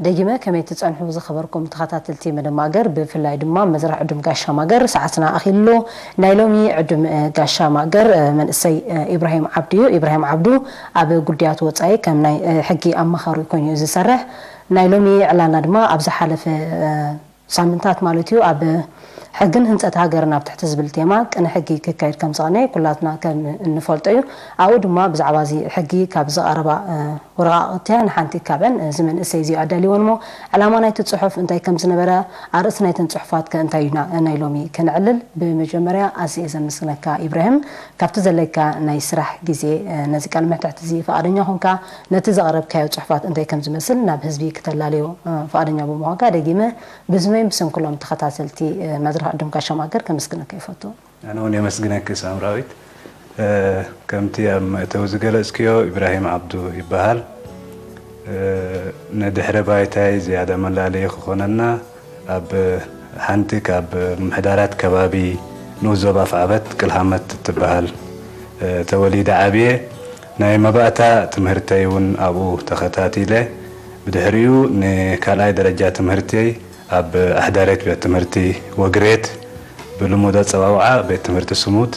ደጊመ ከመይ ትጸንሑ ዝኸበርኩም ተኸታተልቲ መደብ ማእገር፣ ብፍላይ ድማ መዝራሕ ዕዱም ጋሻ ማእገር ሰዓትና ኣኺሉ። ናይ ሎሚ ዕዱም፣ እ፣ ጋሻ ማእገር፣ እ፣ መንእሰይ፣ እ፣ ኢብራሂም ዓብዱ እዩ። ኢብራሂም ዓብዱ ኣብ ጉዳያት ወጻኢ ከም ናይ፣ እ፣ ሕጊ ኣማኻሪ ኮይኑ እዩ ዝሰርሕ። ናይ ሎሚ ዕላልና ድማ ኣብ ዝሓለፈ፣ እ፣ ሳምንታት ማለት እዩ ኣብ ሕግን ህንጸት ሃገርን ኣብ ትሕቲ ዝብል ቴማ ቅነ ሕጊ ክካየድ ከም ዝቐነየ ኩላትና ከም እንፈልጦ እዩ። ኣብኡ ድማ ብዛዕባ እዚ ሕጊ ካብ ዝቐረባ፣ እ፣ ወረቓቕቲ ንሓንቲ ካብአን እዚ መንእሰይ እዚ ኣዳልይወን እሞ ዕላማ ናይቲ ጽሑፍ እንታይ ከም ዝነበረ፣ ኣርእስቲ ናይተን ጽሑፋት ከ እንታይ እዩ ና-፣ ናይ ሎሚ ከነዕልል። ብመጀመርያ ኣዝየ ዘመስግነካ ኢብራሂም ካብቲ ዘለካ ናይ ስራሕ ግዜ፣ እ፣ ነዚ ቃለ መሕትት እዚ ፍቓደኛ ኮንካ ነቲ ዘቕረብካዮ ጽሑፋት እንታይ ከም ዝመስል ናብ ህዝቢ ክተላለዮ፣ እ፣ ፍቓደኛ ብምዃንካ ደጊመ ብስመይ ብስም ኩሎም ተኸታተልቲ፣ እ፣ መድረኽ ዕዱም ጋሻ ማእገር ከመስግነካ ይፈቱ። ኣነ እውን የመስግነኪ ሳምራዊት። እ፣ ከምቲ ኣብ መእተዊ ዝገለጽክዮ ኢብራሂም ዓብዱ ይበሃል። እ፣ ንድሕረ ባይታይ ዝያዳ መላለዪ ክኾነና ኣብ ሓንቲ ካብ ምምሕዳራት ከባቢ ንኡስ ዞባ ኣፍዓበት ቅልሃመት እትበሃል፣ እ፣ ተወሊደ ዓብየ። ናይ መባእታ ትምህርተይ እውን ኣብኡ ተኸታቲለ። ብድሕሪኡ ንካልኣይ ደረጃ ትምህርተይ ኣብ ኣሕዳሪት ቤት ትምህርቲ ወግሬት፣ ብልሙድ ኣጸዋውዓ ቤት ትምህርቲ ስሙድ፣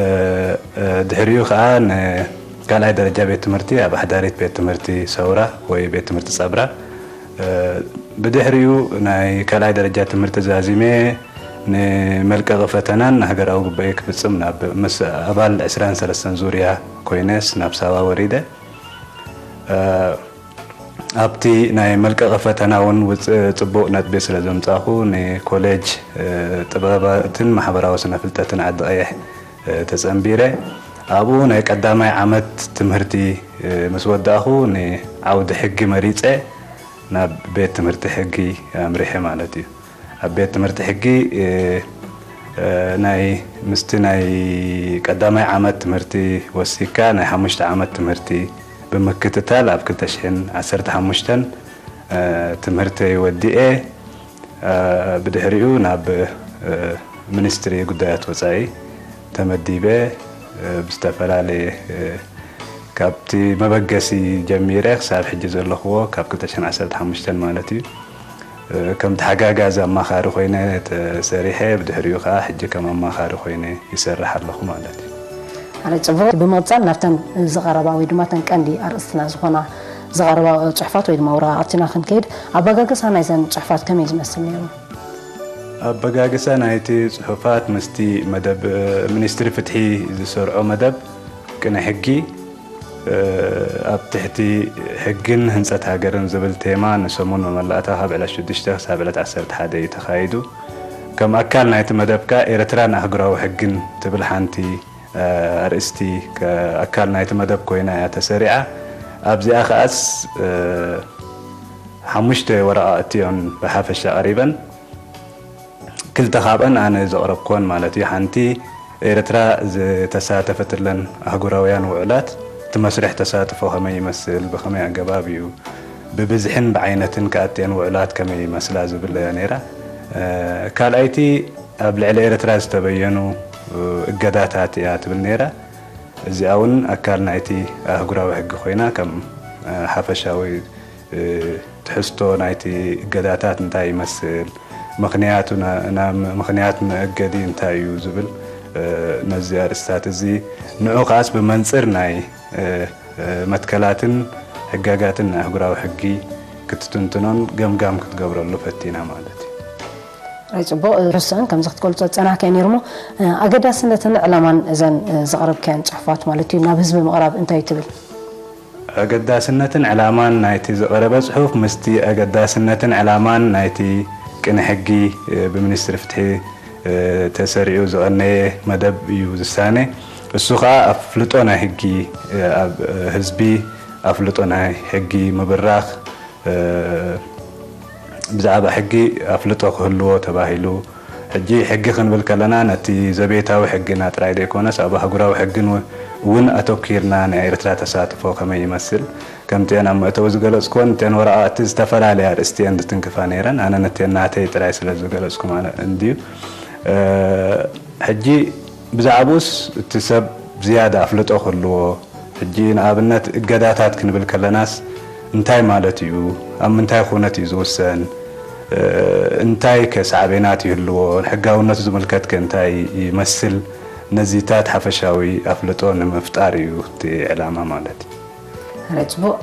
እ፣ እ፣ ድሕሪኡ ኸኣ ንካልኣይ ደረጃ ቤት ትምህርቲ ኣብ ኣሕዳሪት ቤት ትምህርቲ ሰውራ ወይ ቤት ትምህርቲ ጸብራ፣ እ፣ ብድሕሪኡ ናይ ካልኣይ ደረጃ ትምህርቲ ዛዚመ ንመልቀቒ ፈተናን ንሃገራዊ ጉባኤ ክፍጽም ናብ ምስ ኣባል ዕስራን ሰለስተን ዙርያ ኮይነስ ናብ ሳዋ ወሪደ። እ፣ ኣብቲ ናይ መልቀቒ ፈተና እውን ውጽ-፣ ጽቡቕ ነጥቢ ስለ ዘምጻኹ ንኮሌጅ፣ እ፣ ጥበባትን ማሕበራዊ ስነ ፍልጠትን ዓዲ ቀይሕ፣ እ፣ ተጸንቢረ። ኣብኡ ናይ ቀዳማይ ዓመት ትምህርቲ፣ እ፣ ምስ ወዳእኹ ንዓውዲ ሕጊ መሪጸ ናብ ቤት ትምህርቲ ሕጊ ኣምሪሐ ማለት እዩ። ኣብ ቤት ትምህርቲ ሕጊ፣ እ፣ እ፣ ናይ ምስቲ ናይ ቀዳማይ ዓመት ትምህርቲ ወሲካ ናይ ሓሙሽተ ዓመት ትምህርቲ ብምክትታል ኣብ ክልተ ሽሕን ዓሰርተ ሓሙሽተን፣ እ፣ ትምህርተይ ወዲኤ። እ፣ ብድሕሪኡ ናብ፣ እ፣ ሚኒስትሪ ጉዳያት ወጻኢ ተመዲበ። እ፣ ብዝተፈላለየ፣ እ፣ ካብቲ መበገሲ ጀሚረ ክሳብ ሕጂ ዘለኽዎ ካብ ክልተ ሽሕን ዓሰርተ ሓሙሽተን ማለት እዩ። እ፣ ከም ተሓጋጋዚ ኣማኻሪ ኮይነ ተሰሪሐ፣ ብድሕሪኡ ከኣ ሕጂ ከም ኣማኻሪ ኮይነ ይሰርሕ ኣለኹ ማለት እዩ። ኣረ ጽቡቕ። ብምቕጻል ናብተን ዝቐረባ ወይ ድማ ተን ቀንዲ ኣርእስትና ዝኾና ዝቐረባ ጽሑፋት ወይ ድማ ወረቓቕትና ክንከይድ፣ ኣበጋግሳ ናይዘን ጽሑፋት ከመይ ዝመስል ነይሩ? ኣበጋግሳ ናይቲ ጽሑፋት ምስቲ መደብ፣ እ፣ ሚኒስትሪ ፍትሒ ዝሰርዖ መደብ ቅነ ሕጊ፣ እ፣ ኣብ ትሕቲ ሕግን ህንጸት ሃገርን ዝብል ቴማ ንሰሙን መመላእታ ካብ ዕለት ሽዱሽተ ክሳብ ዕለት ዓሰርተ ሓደ እዩ ተኻይዱ። ከም ኣካል ናይቲ መደብ ከኣ ኤርትራን ኣህጉራዊ ሕግን ትብል ሓንቲ፣ እ፣ ኣርእስቲ ከ-፣ ኣካል ናይቲ መደብ ኮይና እያ ተሰሪዓ። ኣብዚኣ ከኣስ፣ እ፣ ሓሙሽተ ወረቓቕቲ እዮን ብሓፈሻ ቀሪበን። ክልተ ካብአን ኣነ ዘቕረብኩወን ማለት እዩ። ሓንቲ ኤርትራ ዝተሳተፈትለን ኣህጉራውያን ውዕላት እቲ መስርሕ ተሳትፎ ከመይ ይመስል፣ ብኸመይ ኣገባብ እዩ፣ ብብዝሕን ብዓይነትን ከኣተን ውዕላት ከመይ ይመስላ ዝብል እያ ነይራ። እ፣ ካልኣይቲ ኣብ ልዕሊ ኤርትራ ዝተበየኑ፣ እ፣ እገዳታት እያ ትብል ነይራ። እዚኣ እውን ኣካል ናይቲ ኣህጉራዊ ሕጊ ኮይና ከም፣ እ፣ ሓፈሻዊ እ፣ ትሕዝቶ ናይቲ እገዳታት እንታይ ይመስል? ምኽንያቱ ና-፣ ና-፣ ምኽንያት መእገዲ እንታይ እዩ ዝብል፣ እ፣ ነዚ ኣርእስታት እዚ ንዑ ከኣስ ብመንጽር ናይ፣ እ፣ እ፣ መትከላትን ሕጋጋትን ናይ ኣህጉራዊ ሕጊ ክትትንትኖን ገምጋም ክትገብረሉ ፈቲና ማለት እዩ። ኣይ ጽቡቕ፣ እ፣ ሕሰን ከምዚ ክትገልጾ ዝጸናሕካዮ ነይሩ እሞ፣ እ፣ ኣገዳስነትን ዕላማን እዘን፣ እ፣ ዘቕረብካየን ጽሑፋት ማለት እዩ ናብ ህዝቢ ምቕራብ እንታይ እዩ ትብል? ኣገዳስነትን ዕላማን ናይቲ ዝቐረበ ጽሑፍ ምስቲ ኣገዳስነትን ዕላማን ናይቲ ቅነ ሕጊ፣ እ፣ ብሚኒስትሪ ፍትሒ፣ እ፣ ተሰሪዑ ዝቐነየ መደብ እዩ ዝሳነ። እሱ ኸኣ ኣፍልጦ ናይ ሕጊ፣ እ፣ ኣብ፣ እ፣ ህዝቢ ኣፍልጦ ናይ ሕጊ ምብራኽ፣ እ፣ ብዛዕባ ሕጊ ኣፍልጦ ክህልዎ ተባሂሉ። ሕጂ ሕጊ ክንብል ከለና ነቲ ዘቤታዊ ሕግና ጥራይ ዘይኮነስ ኣብ ኣህጉራዊ ሕግን ው-፣ እውን ኣተኲርና ናይ ኤርትራ ተሳትፎ ከመይ ይመስል፣ ከምቲ እየን ኣብ መእተዊ ዝገለጽኩወን፣ እተን ወረቓቕቲ ዝተፈላለያ ኣርእስቲ እየን ዝትንክፋ ነይረን። ኣነ ነተን ናተይ ጥራይ ስለ ዝገለጽኩ ማለት እንድዩ። እ፣ ሕጂ ብዛዕባኡስ እቲ ሰብ ዝያዳ ኣፍልጦ ክህልዎ፣ ሕጂ ንኣብነት እገዳታት ክንብል ከለናስ፣ እንታይ ማለት እዩ? ኣብ ምንታይ ኩነት እዩ ዝውሰን? እንታይ ከ ሳዕቤናት ይህልዎ? ሕጋውነቱ ዝምልከት ከ እንታይ ይመስል? ነዚታት ሓፈሻዊ ኣፍልጦ ንምፍጣር እዩ እቲ ዕላማ ማለት እዩ። ሕራይ ጽቡቕ።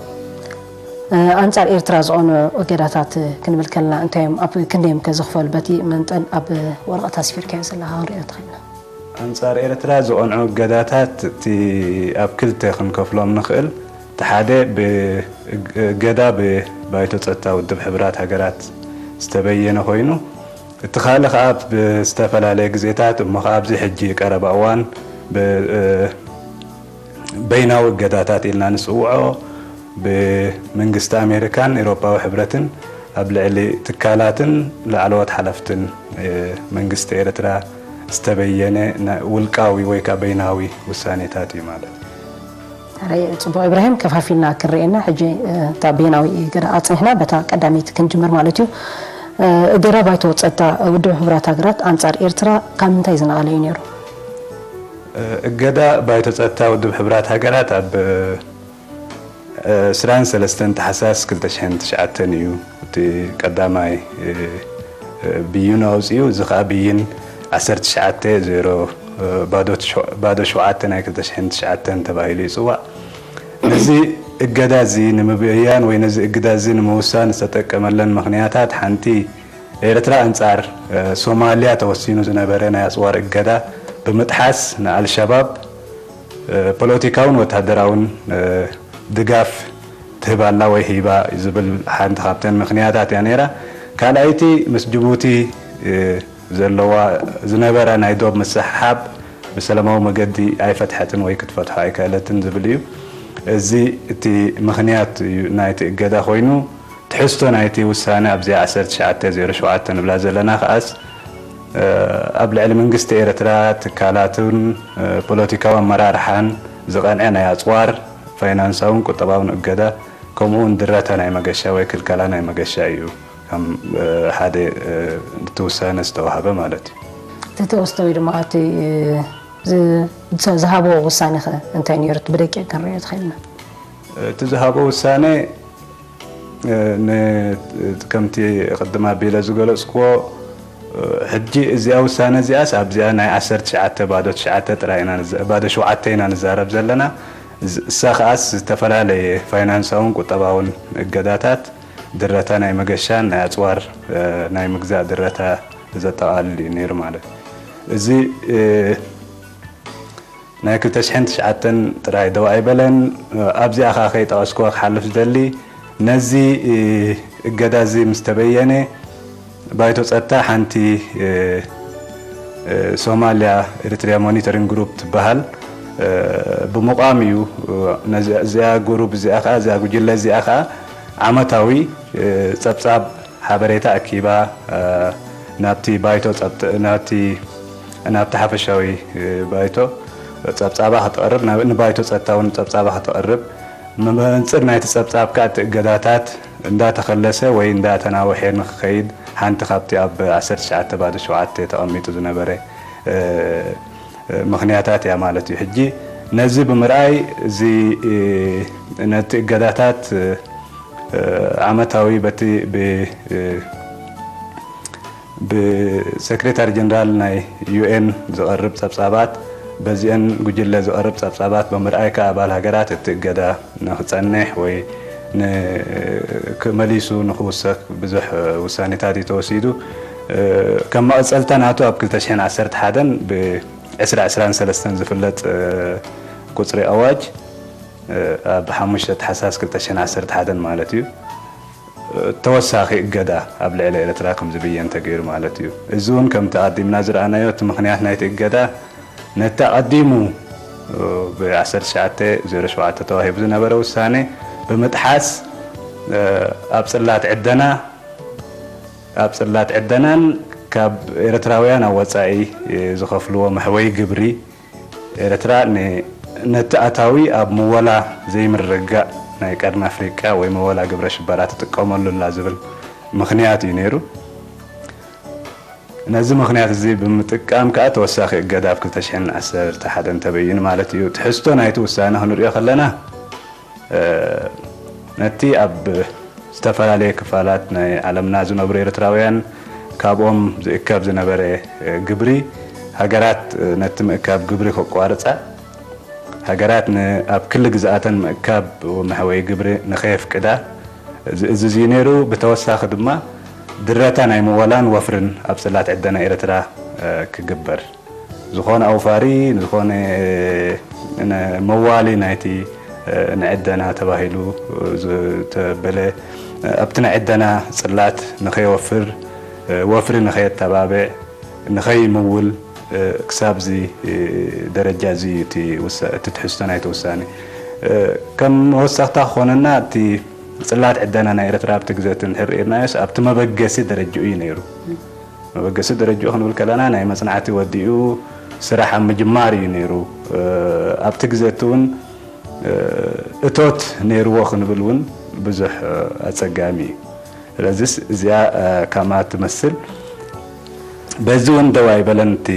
ኣንጻር ኤርትራ ዝኾኑ እገዳታት ክንብል ከለና እንታይ እዮም? ኣብ ክንደይ እዮም ከ ዝኽፈሉ? በቲ መንጠል ኣብ ወረቐት ኣስፊርካዮ ዘለኻ ክንሪኦ ትኽእልና። ኣንጻር ኤርትራ ዝቐንዑ እገዳታት እቲ ኣብ ክልተ ክንከፍሎም ንኽእል። እቲ ሓደ ብእገዳ ብባይቶ ጸጥታ ውድብ ሕቡራት ሃገራት ዝተበየነ ኮይኑ፣ እቲ ካልእ ከኣ ብዝተፈላለየ ግዜታት እሞ ከኣ ኣብዚ ሕጂ ቀረባ እዋን ብ በይናዊ እገዳታት ኢልና ንጽውዖ ብመንግስቲ ኣሜሪካን ኤውሮጳዊ ሕብረትን ኣብ ልዕሊ ትካላትን ላዕለዎት ሓለፍትን መንግስቲ ኤርትራ ዝተበየነ ውልቃዊ ወይ ከዓ በይናዊ ውሳኔታት እዩ ማለት እዩ። ሕራይ ጽቡቕ ኢብራሂም፣ ከፋፊልና ክርኤና ሕጂ እታ በይናዊ እገዳ ኣጽኒሕና በታ ቀዳመይቲ ክንጅምር ማለት እዩ። እገዳ ባይቶ ጸጥታ ውድብ ሕቡራት ሃገራት ኣንጻር ኤርትራ ካብ ምንታይ ዝነቐለ እዩ ነይሩ? እገዳ ባይቶ ጸጥታ ውድብ ሕቡራት ሃገራት ኣብ ዕስራን ሰለስተን ታሕሳስ ክልተ ሽሕን ትሽዓተን እዩ እቲ ቀዳማይ ብይኑ ኣውጺኡ። እዚ ከዓ ብይን ዓሰርተ ትሽዓተ ዜሮ ባዶ ሸውዓተ ናይ ክልተ ሽሕን ትሽዓተን ተባሂሉ ይጽዋዕ። ነዚ እገዳ እዚ ንምብያን ወይ ነዚ እገዳ እዚ ንምውሳን ዝተጠቀመለን ምኽንያታት ሓንቲ ኤርትራ ኣንጻር ሶማልያ ተወሲኑ ዝነበረ ናይ ኣጽዋር እገዳ ብምጥሓስ ንኣልሸባብ ፖለቲካውን ወታደራውን ድጋፍ ትህብ ኣላ ወይ ሂባ ዝብል ሓንቲ ካብተን ምኽንያታት እያ ነይራ። ካልኣይቲ ምስ ጅቡቲ ዘለዋ ዝነበራ ናይ ዶብ ምስሕሓብ ብሰላማዊ መገዲ ኣይፈትሐትን ወይ ክትፈትሖ ኣይከኣለትን ዝብል እዩ። እዚ እቲ ምኽንያት እዩ ናይቲ እገዳ ኮይኑ፣ ትሕዝቶ ናይቲ ውሳነ ኣብዚኣ ዓሰርተ ትሽዓተ ዜሮ ሸውዓተ ንብላ ዘለና ከኣስ ኣብ ልዕሊ መንግስቲ ኤርትራ ትካላትን ፖለቲካዊ ኣመራርሓን ዝቐንዐ ናይ ኣጽዋር ፋይናንሳውን ቁጠባውን እገዳ ከምኡ እውን ድረታ ናይ መገሻ ወይ ክልከላ ናይ መገሻ እዩ ከም ሓደ እቲ ውሳነ ዝተዋህበ ማለት እዩ። እቲ ተወስተ ወይ ድማ እቲ ዝሃቦ ውሳነ ከ እንታይ ነይሩ? ብደቂቕ ክንሪኦ ትኽእልና? እቲ ዝሃቦ ውሳነ ከምቲ ቅድም ኣቢለ ዝገለፅክዎ ሕጂ እዚኣ ውሳነ እዚኣስ ኣብዚኣ ናይ ዓሰርተ ትሽዓተ ባዶ ትሽዓተ ጥራይ ኢና ባዶ ሸውዓተ ኢና ንዛረብ ዘለና። እሳ ከኣስ ዝተፈላለየ ፋይናንሳውን ቁጠባውን እገዳታት ድረታ ናይ መገሻን ናይ ኣፅዋር ናይ ምግዛእ ድረታ ዘጠቓልል እዩ ነይሩ ማለት እዚ ናይ ክልተ ሽሕን ትሽዓተን ጥራይ ደው ኣይበለን። ኣብዚኣ ከኣ ከይጠቐስክዋ ክሓልፍ ዝደሊ ነዚ እገዳ እዚ ምስ ተበየነ ባይቶ ጸጥታ ሓንቲ ሶማሊያ ኤሪትሪያ ሞኒተሪንግ ግሩፕ ትበሃል ብምቋም እዩ። እዚኣ ግሩፕ እዚኣ ከኣ እዚኣ ጉጅለ እዚኣ ከኣ ዓመታዊ ጸብጻብ ሓበሬታ ኣኪባ ናብቲ ባይቶ ናብቲ ናብቲ ሓፈሻዊ ባይቶ ጸብጻባ ከተቕርብ ንባይቶ ጸጥታ እውን ጸብጻባ ከተቕርብ መመንጽር ናይቲ ጸብጻብ ከኣ እቲ እገዳታት እንዳተኸለሰ ወይ እንዳተናወሐ ንክኸይድ ሓንቲ ካብቲ ኣብ ዓሰርተ ትሽዓተ ባዶ ሸውዓተ ተቐሚጡ ዝነበረ ምኽንያታት እያ ማለት እዩ። ሕጂ ነዚ ብምርኣይ እዚ ነቲ እገዳታት ዓመታዊ በቲ ብሰክሬታሪ ጀነራል ናይ ዩኤን ዝቐርብ ጸብጻባት በዚአን ጉጅለ ዝቐርብ ጸብጻባት ብምርኣይ ከኣ ኣባል ሃገራት እቲ እገዳ ንክጸንሕ ወይ መሊሱ ንክውሰክ ብዙሕ ውሳኔታት እዩ ተወሲዱ። ከም መቐጸልታ ናቱ ኣብ ክልተ ሽሕን ዓሰርተ ሓደን ብ ዕስራ ዕስራን ሰለስተን ዝፍለጥ ቁጽሪ ኣዋጅ ኣብ ሓሙሽተ ታሕሳስ ክልተ ሽሕን ዓሰርተ ሓደን ማለት እዩ ተወሳኺ እገዳ ኣብ ልዕሊ ኤርትራ ከም ዝብየን ተገይሩ ማለት እዩ። እዚ እውን ከምቲ ኣቐዲምና ዝረኣናዮ እቲ ምኽንያት ናይቲ እገዳ ነቲ ኣቐዲሙ ብ ዓሰርተ ትሽዓተ ዜሮ ሸውዓተ ተዋሂቡ ዝነበረ ውሳኔ ብምጥሓስ ኣብ ጽላት ዕደና ኣብ ጽላት ዕደናን ካብ ኤርትራውያን ኣብ ወጻኢ ዝኸፍልዎ መሕወይ ግብሪ ኤርትራ ነቲ ኣታዊ ኣብ ምወላ ዘይምርግጋእ ናይ ቀርኒ ኣፍሪቃ ወይ ምወላ ግብረ ሽበራ ትጥቀመሉ ኣላ ዝብል ምኽንያት እዩ ነይሩ። ነዚ ምኽንያት እዚ ብምጥቃም ከኣ ተወሳኺ እገዳ ኣብ ክልተ ሽሕን ዓሰርተ ሓደን ተበይኑ ማለት እዩ። ትሕዝቶ ናይቲ ውሳነ ክንሪኦ ከለና ነቲ ኣብ ዝተፈላለየ ክፋላት ናይ ዓለምና ዝነብሩ ኤርትራውያን ካብኦም ዝእከብ ዝነበረ ግብሪ፣ ሃገራት ነቲ ምእካብ ግብሪ ከቋርጻ፣ ሃገራት ን-፣ ኣብ ክሊ ግዝኣተን ምእካብ መሕወዪ ግብሪ ንኸየፍቅዳ ዝእዝዝ እዩ ነይሩ። ብተወሳኺ ድማ ድረታ ናይ ምወላን ወፍርን ኣብ ጽላት ዕደና ኤርትራ ክግበር፣ ዝኾነ ኣውፋሪ፣ ዝኾነ መዋሊ ናይቲ ንዕደና ተባሂሉ ዝተበለ ኣብቲ ናይ ዕደና ጽላት ንኸይወፍር፣ ወፍሪ ንኸየተባብዕ፣ ንኸይምውል፣ ክሳብዚ ደረጃ እዚ እቲ ውሳ-፣ እቲ ትሕዝቶ ናይቲ ውሳኔ። ከም መወሰኽታ ክኾነና፣ እቲ ጽላት ዕደና ናይ ኤርትራ ኣብቲ ግዜ እቲ እንድሕር ርኢናዮስ ኣብቲ መበገሲ ደረጃኡ እዩ ነይሩ። መበገሲ ደረጃኡ ክንብል ከለና ናይ መጽናዕቲ ወዲኡ ስራሕ ኣብ ምጅማር እዩ ነይሩ። ኣብቲ ግዜ እቲ እውን እቶት ነይርዎ ክንብል እውን ብዙሕ ኣጸጋሚ እዩ። ስለዚስ እዚኣ ከማ ትመስል በዚ እውን ደው ኣይበለን እቲ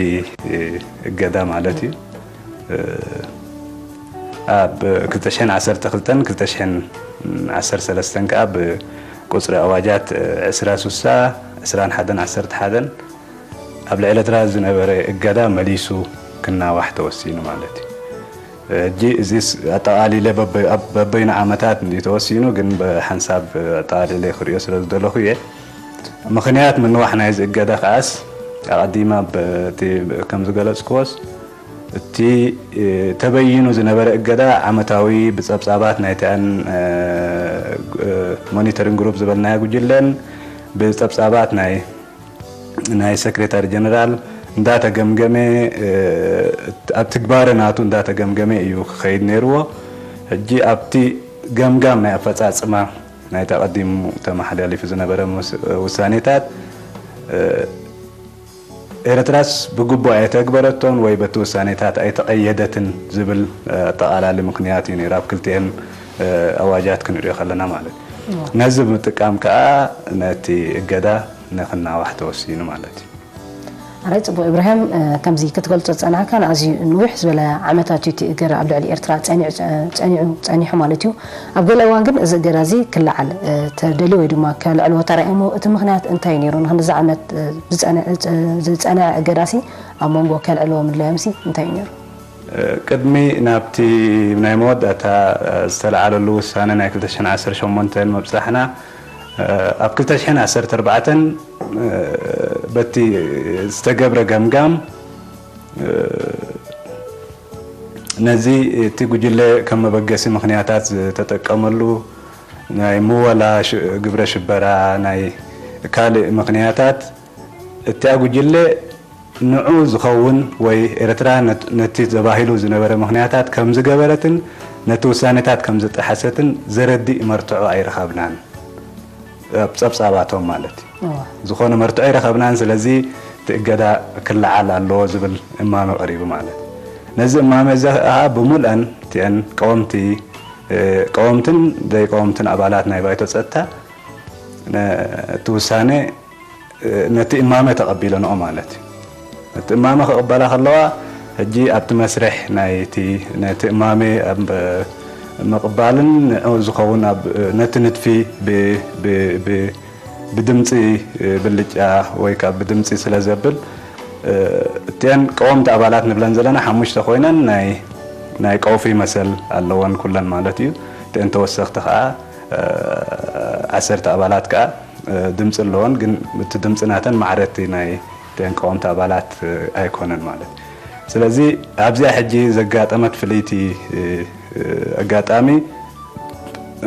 እገዳ ማለት እዩ። ኣብ ክልተ ሽሕን ዓሰርተ ክልተን ክልተ ሽሕን ዓሰርተ ሰለስተን ከኣ ብቁጽሪ ኣዋጃት ዕስራ ስሳ፣ ዕስራን ሓደን ዓሰርተ ሓደን ኣብ ልዕሊ ኤርትራ ዝነበረ እገዳ መሊሱ ክናዋሕ ተወሲኑ ማለት እዩ። ሕጂ እዚስ ኣጠቓሊለ በበ-፣ ኣብ በበይኑ ዓመታት እንድዩ ተወሲኑ፣ ግን ብሓንሳብ ኣጠቓሊለ ክርእዮ ስለ ዝደለኹ እየ። ምኽንያት ምንዋሕ ናይዚ እገዳ ከኣስ ኣቐዲመ ኣብ እቲ ከም ዝገለጽክዎስ እቲ ተበይኑ ዝነበረ እገዳ ዓመታዊ ብጸብጻባት ናይተን ሞኒተሪንግ ግሩፕ ዝበልናዮ ጉጅለን ብጸብጻባት ናይ ናይ ሰክሬታሪ ጀነራል እንዳተገምገመ፣ ኣብ ትግባረ ናቱ እንዳተገምገመ እዩ ክኸይድ ነይርዎ። ሕጂ ኣብቲ ገምጋም ናይ ኣፈጻጽማ ናይ ተቐዲሙ ተመሓላሊፉ ዝነበረ ምስ-፣ ውሳኔታት ኤርትራስ ብግቡእ ኣይተግበረቶን ወይ በቲ ውሳኔታት ኣይተቐየደትን ዝብል ኣጠቓላሊ ምኽንያት እዩ ነይሩ፣ ኣብ ክልቲኤን ኣዋጃት ክንሪኦ ከለና ማለት እዩ። ነዚ ብምጥቃም ከኣ ነቲ እገዳ ንኽናዋሕ ተወሲኑ ማለት እዩ። ኣራይ ጽቡቕ ኢብራሂም፣ ከምዚ ክትገልጾ ዝጸናሕካ ንኣዝዩ ንውሕ ዝበለ ዓመታት እዩ እቲ እገዳ ኣብ ልዕሊ ኤርትራ ጸኒዑ፣ ጸኒዑ፣ ጸኒሑ ማለት እዩ። ኣብ ገለ እዋን ግን እዚ እገዳ እዚ ክለዓል ተደልዩ ወይ ድማ ከልዕልዎ ተራእዮሞ፣ እቲ ምኽንያት እንታይ እዩ ነይሩ? ንክንድዚ ዓመት ዝጸንዐ፣ ዝጸንዐ እገዳሲ ኣብ መንጎ ከልዕልዎ ምድላዮምሲ እንታይ እዩ ነይሩ? ቅድሚ ናብቲ ናይ መወዳእታ ዝተለዓለሉ ውሳነ ናይ ክልተ ሽሕን ዓሰርተ ሸሞንተን ምብጻሕና፣ ኣብ ክልተ ሽሕን ዓሰርተ ኣርባዕተን በቲ ዝተገብረ ገምጋም፣ ነዚ እቲ ጉጅለ ከም መበገሲ ምኽንያታት ዝተጠቀመሉ ናይ ምወላ ሽ-፣ ግብረ ሽበራ፣ ናይ ካልእ ምኽንያታት እቲኣ ጉጅለ ንዑ ዝኸውን ወይ ኤርትራ ነት-፣ ነቲ ዘባሂሉ ዝነበረ ምኽንያታት ከም ዝገበረትን ነቲ ውሳኔታት ከም ዝጠሓሰትን ዘረድእ መርትዖ ኣይረኸብናን። ኣብ ጸብጻባቶም ማለት እዩ። እዋ። ዝኾነ መርትዖ ኣይረኸብናን፣ ስለዚ እቲ እገዳ ክለዓል ኣለዎ ዝብል እማመ ቀሪቡ ማለት እዩ። ነዚ እማመ እዚ ኸኣ ብምልአን እቲአን ቀወምቲ፣ እ፣ ቀወምትን ዘይቀወምትን ኣባላት ናይ ባይቶ ጸጥታ ነ-፣ እቲ ውሳኔ ነቲ እማመ ተቐቢለንኦ ማለት እዩ። ነቲ እማመ ክቕበላ ከለዋ፣ ሕጂ ኣብቲ መስርሕ ናይቲ፣ ነቲ እማመ ኣብ ምቕባልን ንዕኡ ዝኸውን ኣብ፣ ነቲ ንድፊ ብ-፣ ብ-፣ ብ-፣ ብድምጺ ብልጫ ወይ ካብ ብድምጺ ስለ ዘብል፣ እተን ቀወምቲ ኣባላት ንብለን ዘለና ሓሙሽተ ኮይነን ናይ፣ ናይ ቀውፊ መሰል ኣለወን ኩለን ማለት እዩ። እተን ተወሰኽቲ ከኣ፣ ዓሰርተ ኣባላት ከኣ ድምፂ ኣለወን፣ ግን እቲ ድምፂ ናተን ማዕረ እቲ ናይ እተን ቀወምቲ ኣባላት ኣይኮነን ማለት እዩ። ስለዚ ኣብዚኣ ሕጂ ዘጋጠመት ፍልይቲ ኣጋጣሚ፣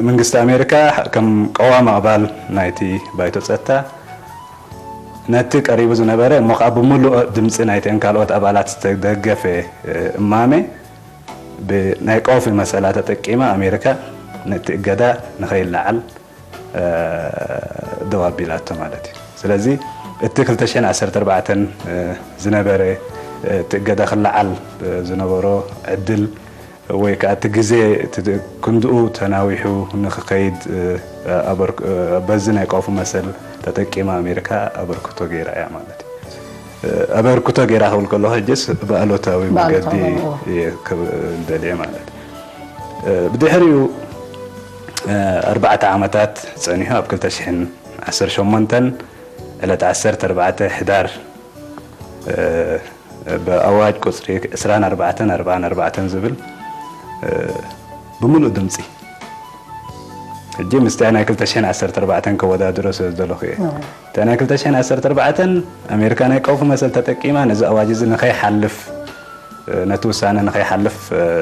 መንግስቲ ኣሜሪካ ከም ቀዋሚ ኣባል ናይቲ ባይቶ ጸጥታ ነቲ ቀሪቡ ዝነበረ እሞ ከኣ ብምሉእ ድምፂ ናይተን ካልኦት ኣባላት ዝተደገፈ እማመ ብናይ ቀውፊ መሰላ ተጠቂማ ኣሜሪካ ነቲ እገዳ ንኸይለዓል ደው ኣቢላቶ ማለት እዩ። ስለዚ እቲ ክልተ ሽሕን ዓሰርተ ኣርባዕተን ዝነበረ እቲ እገዳ ክለዓል ዝነበሮ ዕድል ወይ ከኣ እቲ ግዜ እቲ ክንድኡ ተናዊሑ ንኽኸይድ ኣበርክ-፣ በዚ ናይ ቀውፊ መሰል ተጠቂማ ኣሜሪካ ኣበርክቶ ገይራ እያ ማለት እዩ። ኣበርክቶ ገይራ ክብል ከለኹ ሕጅስ ብኣሉታዊ ብኣሉታዊ መገዲ መንገዲ፣ እዎ። እየ ክብል ደልየ ማለት እዩ። ብድሕሪኡ ኣርባዕተ ዓመታት ጸኒሑ ኣብ ክልተ ሽሕን ዓሰርተ ሸሞንተን ዕለት ዓሰርተ ኣርባዕተ ሕዳር ብኣዋጅ ቁጽሪ ዕስራን ኣርባዕተን ኣርባዓን ኣርባዕተን ዝብል ብምሉእ ድምጺ፣ ሕጂ ምስቲ ናይ ክልተ ሽሕን ዓሰርተ ኣርባዕተን ከወዳድሮ ስለ ዝደለኹ እየ። እታ ናይ ክልተ ሽሕን ዓሰርተ ኣርባዕተን ኣሜሪካ ናይ ቀውፊ መሰል ተጠቂማ ነዚ ኣዋጅ እዚ ንኸይሓልፍ፣ ነቲ ውሳነ ንኸይሓልፍ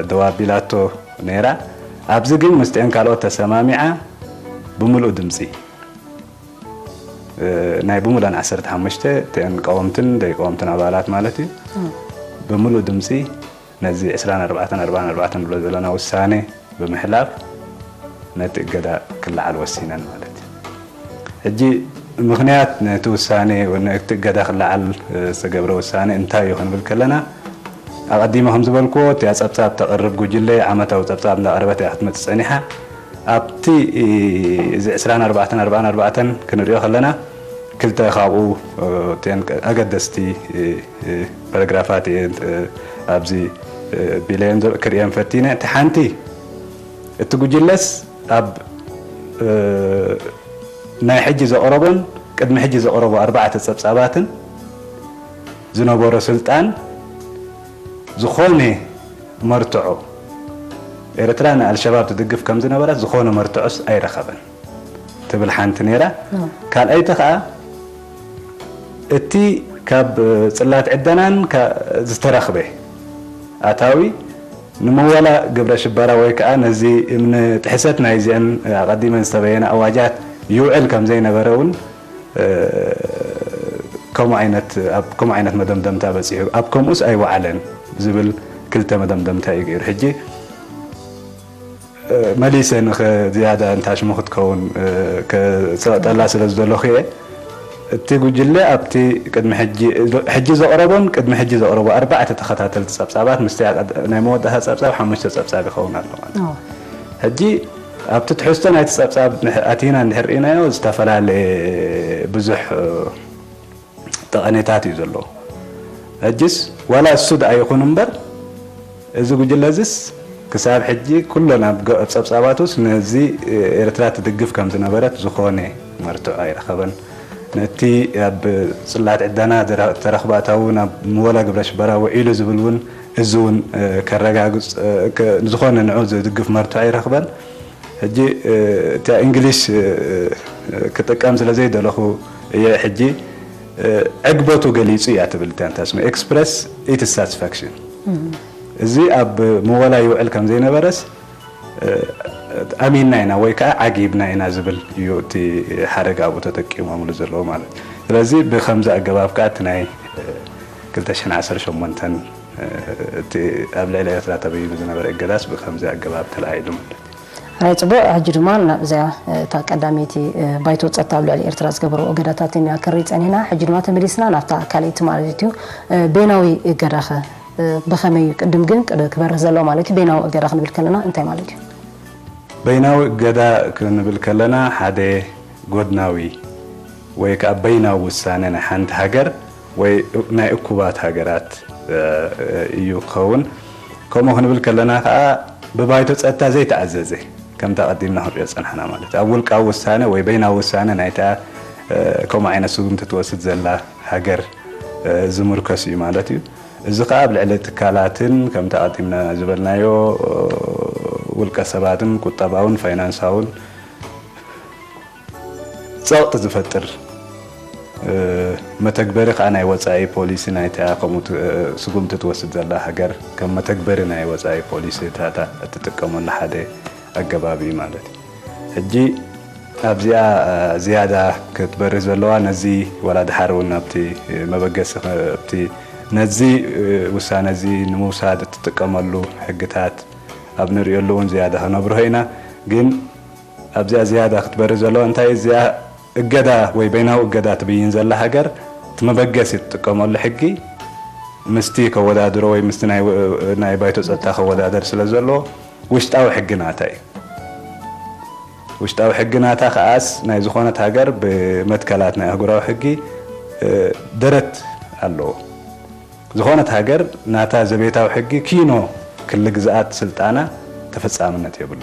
ደው ኣቢላቶ ነይራ። ኣብዚ ግን ምስቲአን ካልኦት ተሰማሚዓ ብምሉእ ድምጺ፣ ናይ ብምሉኣን ዓሰርተ ሓሙሽተ እተን ቀወምትን ዘይቀወምትን ኣባላት ማለት እዩ፣ ብምሉእ ድምጺ ነዚ ዕስራን ኣርባዕተን ኣርባዓን ኣርባዕተን ንብሎ ዘለና ውሳኔ ብምሕላፍ ነቲ እገዳ ክለዓል ወሲነን ማለት እዩ። ሕጂ ምኽንያት ነቲ ውሳኔ፣ ነቲ እገዳ ክለዓል ዝተገብረ ውሳኔ እንታይ እዩ ክንብል ከለና፣ ኣቐዲመ ከም ዝበልክዎ እቲኣ ጸብጻብ ተቕርብ ጉጅለ ዓመታዊ ጸብጻብ እንዳቕረበት እያ ክትመጽእ ጸኒሓ። ኣብቲ እዚ ዕስራን ኣርባዕተን ኣርባዓን ኣርባዕተን ክንሪኦ ከለና ክልተ ካብኡ እተን ኣገደስቲ ፓራግራፋት እየን ኣብዚ ቢለየን ክርእየን ፈቲነ። እቲ ሓንቲ እቲ ጉጅለስ ኣብ ናይ ሕጂ ዘቕረቦን ቅድሚ ሕጂ ዘቕረቦ ኣርባዕተ ጸብጻባትን ዝነበሮ ስልጣን ዝኾነ መርትዖ ኤርትራ ንኣልሸባብ ትድግፍ ከም ዝነበረት ዝኾነ መርትዖስ ኣይረኸበን ትብል ሓንቲ ነይራ። ካልኣይቲ ኸኣ እቲ ካብ ጽላት ዕደናን ዝተረኽበ ኣታዊ ንምወላ ግብረ ሽበራ ወይ ከኣ ነዚ ንጥሕሰት ናይዚአን ኣቐዲመን ዝተበየነ ኣዋጃት ይውዕል ከም ዘይነበረ እውን ከምኡ ዓይነት፣ ኣብ ከምኡ ዓይነት መደምደምታ በጺሑ፣ ኣብ ከምኡስ ኣይወዓለን ዝብል ክልተ መደምደምታ እዩ ገይሩ። ሕጂ መሊሰ ንኸ ዝያዳ እንታሽሙ ክትከውን ከጸቕጠላ ስለ ዝደለኹ እየ። እቲ ጉጅለ ኣብቲ ቅድሚ ሕጂ፣ ሕጂ ዘቕረቦን ቅድሚ ሕጂ ዘቕረቦ ኣርባዕተ ተኸታተልቲ ጸብጻባት ምስቲ ናይ መወዳእታ ጸብጻብ ሓሙሽተ ጸብጻብ ይኸውን ኣሎ ማለት እዩ። ሕጂ ኣብቲ ትሕዝቶ ናይቲ ጸብጻብ ኣቲና እንድሕር ርኢናዮ ዝተፈላለየ ብዙሕ ጠቐኔታት እዩ ዘለዎ። ሕጅስ ዋላ እሱ ደኣ ይኹን እምበር፣ እዚ ጉጅለ እዚስ ክሳብ ሕጂ ኩለን ኣብ ጸብጻባቱስ ነዚ ኤርትራ ትድግፍ ከም ዝነበረት ዝኾነ መርትዖ ኣይረኸበን። ነቲ ኣብ ጽላት ዕደና ዝተረኽበ ኣታዊ ናብ ምወላ ግብረ ሽበራ ውዒሉ ዝብል እውን፣ እዚ እውን ከረጋግጽ ዝኾነ ንዑ ዝድግፍ መርትዖ ኣይረኽበን። ሕጂ እቲኣ እንግሊሽ ክጥቀም ስለ ዘይደለኹ እየ። ሕጂ ዕግበቱ ገሊጹ እያ ትብል እቲኣ እንታስመ express its satisfaction። እዚ ኣብ ምወላ ይውዕል ከም ዘይነበረስ ኣሚንና ኢና ወይ ከዓ ዓጊብና ኢና ዝብል እዩ እቲ ሓረግ ኣብኡ ተጠቂሞምሉ ዘለዉ ማለት እዩ። ስለዚ ብከምዚ ኣገባብ ከዓ እቲ ናይ ክልተ ሽሕን ዓሰርተ ሸሞንተን እቲ ኣብ ልዕሊ ኤርትራ ተበይኑ ዝነበረ እገዳስ ብከምዚ ኣገባብ ተላዒሉ ማለት እዩ። ሕራይ ጽቡቕ። ሕጂ ድማ ናብዚኣ እታ ቀዳመይቲ ባይቶ ጸጥታ ኣብ ልዕሊ ኤርትራ ዝገበርዎ እገዳታት ኢና ክንርኢ ጸኒሕና። ሕጂ ድማ ተመሊስና ናብታ ካልኣይቲ ማለት እዩ። በይናዊ እገዳኸ ብኸመይ እዩ? ቅድም ግን ክበርህ ዘለዎ ማለት እዩ። በይናዊ እገዳ ክንብል ከለና እንታይ ማለት እዩ? በይናዊ እገዳ ክንብል ከለና ሓደ ጎድናዊ ወይ ከኣ በይናዊ ውሳነ ናይ ሓንቲ ሃገር ወይ ናይ እኩባት ሃገራት እዩ ክኸውን። ከምኡ ክንብል ከለና ከኣ ብባይቶ ጸጥታ ዘይተኣዘዘ፣ ከምቲ ኣቐዲምና ክንሪኦ ዝጸናሕና ማለት እዩ። ኣብ ውልቃዊ ውሳነ ወይ በይናዊ ውሳነ ናይታ ከምኡ ዓይነት ስጉምቲ ትወስድ ዘላ ሃገር ዝምርከስ እዩ ማለት እዩ። እዚ ከኣ ኣብ ልዕሊ ትካላትን ከምቲ ኣቐዲምና ዝበልናዮ ውልቀ ሰባትን ቁጠባውን ፋይናንሳውን ጸቕጢ ዝፈጥር መተግበሪ ከኣ ናይ ወጻኢ ፖሊሲ ናይታ ከምኡ ስጉምቲ ትወስድ ዘላ ሃገር ከም መተግበሪ ናይ ወጻኢ ፖሊሲታታ እትጥቀመሉ ሓደ ኣገባብ እዩ ማለት እዩ። ሕጂ ኣብዚኣ ዝያዳ ክትበርህ ዘለዋ ነዚ ወላ ድሓር እውን ኣብቲ መበገሲ ኣብቲ ነዚ ውሳነ እዚ ንምውሳድ እትጥቀመሉ ሕግታት ኣብ ንርእየሉ እውን ዝያዳ ከነብርሆ ኢና። ግን ኣብዚኣ ዝያዳ ክትበርህ ዘለዋ እንታይ እዚኣ እገዳ ወይ በይናዊ እገዳ ትብይን ዘላ ሃገር እቲ መበገሲ ትጥቀመሉ ሕጊ ምስቲ ከወዳድሮ ወይ ምስቲ ናይ ባይቶ ጸጥታ ከወዳደር ስለ ዘለዎ ውሽጣዊ ሕጊ ናታ እዩ። ውሽጣዊ ሕጊ ናታ ከኣስ ናይ ዝኾነት ሃገር ብመትከላት ናይ ኣህጉራዊ ሕጊ ደረት ኣለዎ። ዝኾነት ሃገር ናታ ዘቤታዊ ሕጊ ኪኖ ክሊ ግዝኣት ስልጣና ተፈጻምነት የብሉ።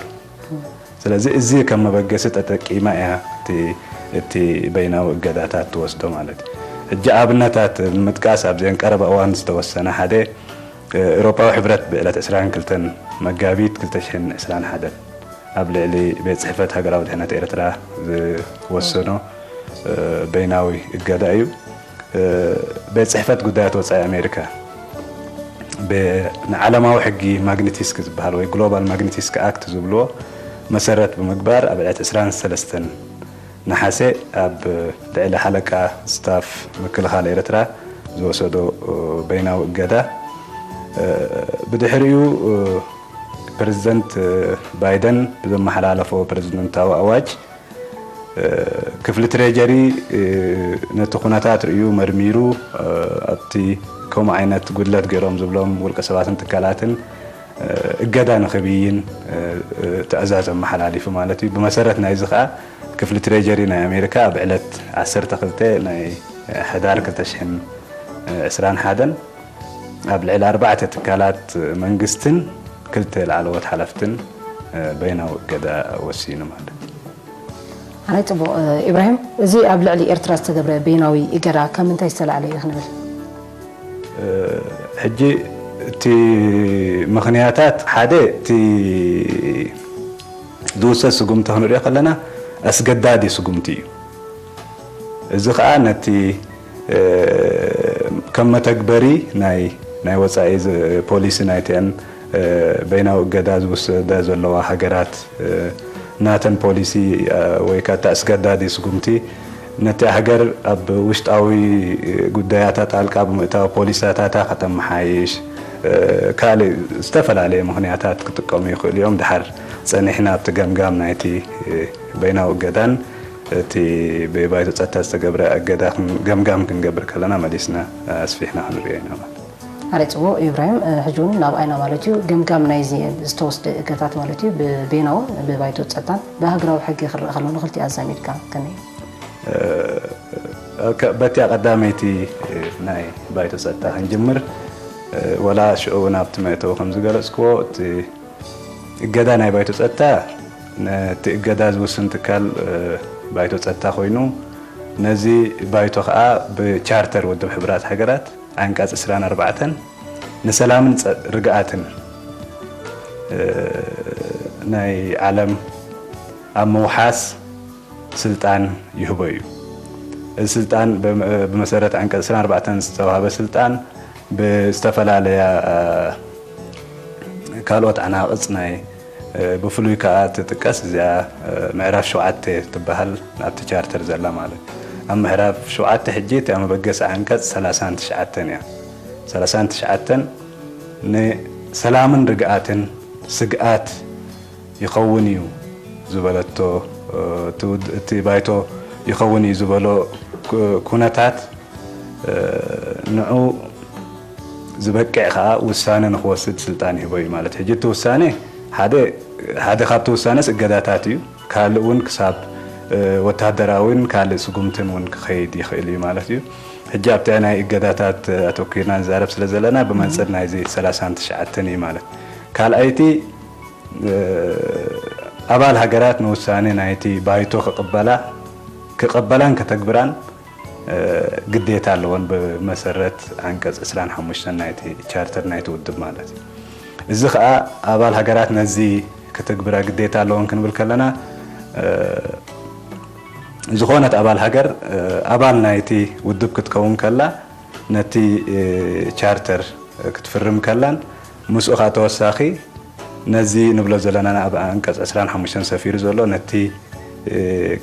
ስለዚ እዚ ከም መበገሲ ተጠቂማ እያ እቲ በይናዊ እገዳታት ትወስዶ ማለት እዩ። ሕጂ ኣብነታት ንምጥቃስ ኣብዘን ቀረባ እዋን ዝተወሰነ ሓደ ኤውሮጳዊ ሕብረት ብዕለት ዕስራን ክልተን መጋቢት ክልተ ሽሕን ዕስራን ሓደን ኣብ ልዕሊ ቤት ጽሕፈት ሃገራዊ ድሕነት ኤርትራ ዝወሰኖ በይናዊ እገዳ እዩ። ቤት ጽሕፈት ጉዳያት ወጻኢ ኣሜሪካ ንዓለማዊ ሕጊ ማግኒቲስክ ዝበሃል ወይ ግሎባል ማግኒቲስክ ኣክት ዝብልዎ መሰረት ብምግባር ኣብ ዕለት ዕስራን ሰለስተን ነሓሰ ኣብ ልዕሊ ሓለቃ ስታፍ ምክልኻል ኤርትራ ዝወሰዶ በይናዊ እገዳ ብድሕሪኡ ፕሬዝደንት ባይደን ብዘመሓላለፎ ፕሬዝደንታዊ ኣዋጅ ክፍሊ ትሬጀሪ ነቲ ኩነታት ርእዩ መርሚሩ ኣብቲ ከምኡ ዓይነት ጉድለት ገይሮም ዝብሎም ውልቀ ሰባትን ትካላትን እገዳ ንኽብይን ትእዛዝ ኣመሓላሊፉ ማለት እዩ። ብመሰረት ናይዚ ከዓ ክፍሊ ትሬጀሪ ናይ ኣሜሪካ ኣብ ዕለት ዓሰርተ ክልተ ናይ ሕዳር ክልተ ሽሕን ዕስራን ሓደን ኣብ ልዕሊ ኣርባዕተ ትካላት መንግስትን ክልተ ላዕለዎት ሓለፍትን በይናዊ እገዳ ወሲኑ ማለት እዩ። ኣራይ ጽቡቕ ኢብራሂም፣ እዚ ኣብ ልዕሊ ኤርትራ ዝተገብረ በይናዊ እገዳ ካብ ምንታይ ዝተላዕለ እዩ ክንብል? ሕጂ እቲ ምኽንያታት ሓደ እቲ ዝውሰድ ስጉምቲ ክንሪኦ ከለና ኣስገዳዲ ስጉምቲ እዩ። እዚ ከዓ ነቲ ከም መተግበሪ ናይ ናይ ወፃኢ ፖሊሲ ናይተን በይናዊ እገዳ ዝውሰዳ ዘለዋ ሃገራት ናተን ፖሊሲ ወይ ከዓ ኣስገዳዲ ስጉምቲ ነቲ ሃገር ኣብ ውሽጣዊ ጉዳያታ ጣልቃ ብምእታው ፖሊሳታታ ከተመሓይሽ ካልእ ዝተፈላለየ ምኽንያታት ክጥቀሙ ይኽእሉ እዮም። ድሓር ፀኒሕና ኣብቲ ገምጋም ናይቲ በይናዊ እገዳን እቲ ብባይቶ ጸጥታ ዝተገብረ እገዳ ገምጋም ክንገብር ከለና መሊስና ኣስፊሕና ክንሪኦ ኢና ማለት እዩ። ኣረ ጽቡቕ ኢብራሂም፣ ሕጂ እውን ናብኣ ኢና ማለት እዩ። ገምጋም ናይዚ ዝተወስደ እገታት ማለት እዩ ብቤናውን ብባይቶ ጸጥታን ብሃገራዊ ሕጊ ክረኣ ከሎ ንክልቲኡ ኣዛሚድካ ከመይ እዩ? በቲኣ ቀዳመይቲ ናይ ባይቶ ጸጥታ ክንጅምር ወላ ሽዑ እውን ኣብቲ መእተዊ ከም ዝገለጽክዎ እቲ እገዳ ናይ ባይቶ ጸጥታ ነቲ እገዳ ዝውስን ትካል ባይቶ ጸጥታ ኮይኑ ነዚ ባይቶ ከኣ ብቻርተር ውድብ ሕቡራት ሃገራት ዓንቀጽ ዕስራን ኣርባዕተን ንሰላምን ርግኣትን ናይ ዓለም ኣብ ምውሓስ ስልጣን ይህቦ እዩ። እዚ ስልጣን ብመሰረት ዓንቀጽ ዕስራን ኣርባዕተን ዝተዋህበ ስልጣን ብዝተፈላለያ ካልኦት ዓናቕጽ ናይ ብፍሉይ ከኣ ትጥቀስ እዚኣ ምዕራፍ ሸውዓተ ትበሃል ናብቲ ቻርተር ዘላ ማለት ኣብ ምዕራፍ ሸውዓተ ሕጂ እቲኣ መበገሲ ዓንቀጽ ሰላሳን ትሽዓተን እያ ሰላሳን ትሽዓተን ንሰላምን ርግኣትን ስግኣት ይኸውን እዩ ዝበለቶ እቲ ባይቶ ይኸውን እዩ ዝበሎ ኩነታት ንዑ ዝበቅዕ ከዓ ውሳነ ንክወስድ ስልጣን ይህቦ እዩ ማለት ሕጂ እቲ ውሳነ ሓደ ሓደ ካብቲ ውሳነስ እገዳታት እዩ ካልእ እውን ክሳብ ወታደራዊን ካልእ ስጉምትን እውን ክኸይድ ይኽእል እዩ ማለት እዩ ሕጂ ኣብቲ ናይ እገዳታት ኣተኪርና ንዛረብ ስለ ዘለና ብመንፅር ናይዚ ሰላሳን ትሽዓተን እዩ ማለት ካልኣይቲ ኣባል ሃገራት ንውሳነ ናይቲ ባይቶ ክቕበላ ክቐበላን ከተግብራን ግዴታ ኣለወን ብመሰረት ዓንቀጽ ዕስራን ሓሙሽተን ናይቲ ቻርተር ናይቲ ውድብ ማለት እዩ። እዚ ከኣ ኣባል ሃገራት ነዚ ክትግብራ ግዴታ ኣለወን ክንብል ከለና ዝኾነት ኣባል ሃገር ኣባል ናይቲ ውድብ ክትከውን ከላ ነቲ ቻርተር ክትፍርም ከላን ምስኡ ከዓ ተወሳኺ ነዚ ንብሎ ዘለና ኣብ ኣንቀጽ ዕስራን ሓሙሽተን ሰፊሩ ዘሎ ነቲ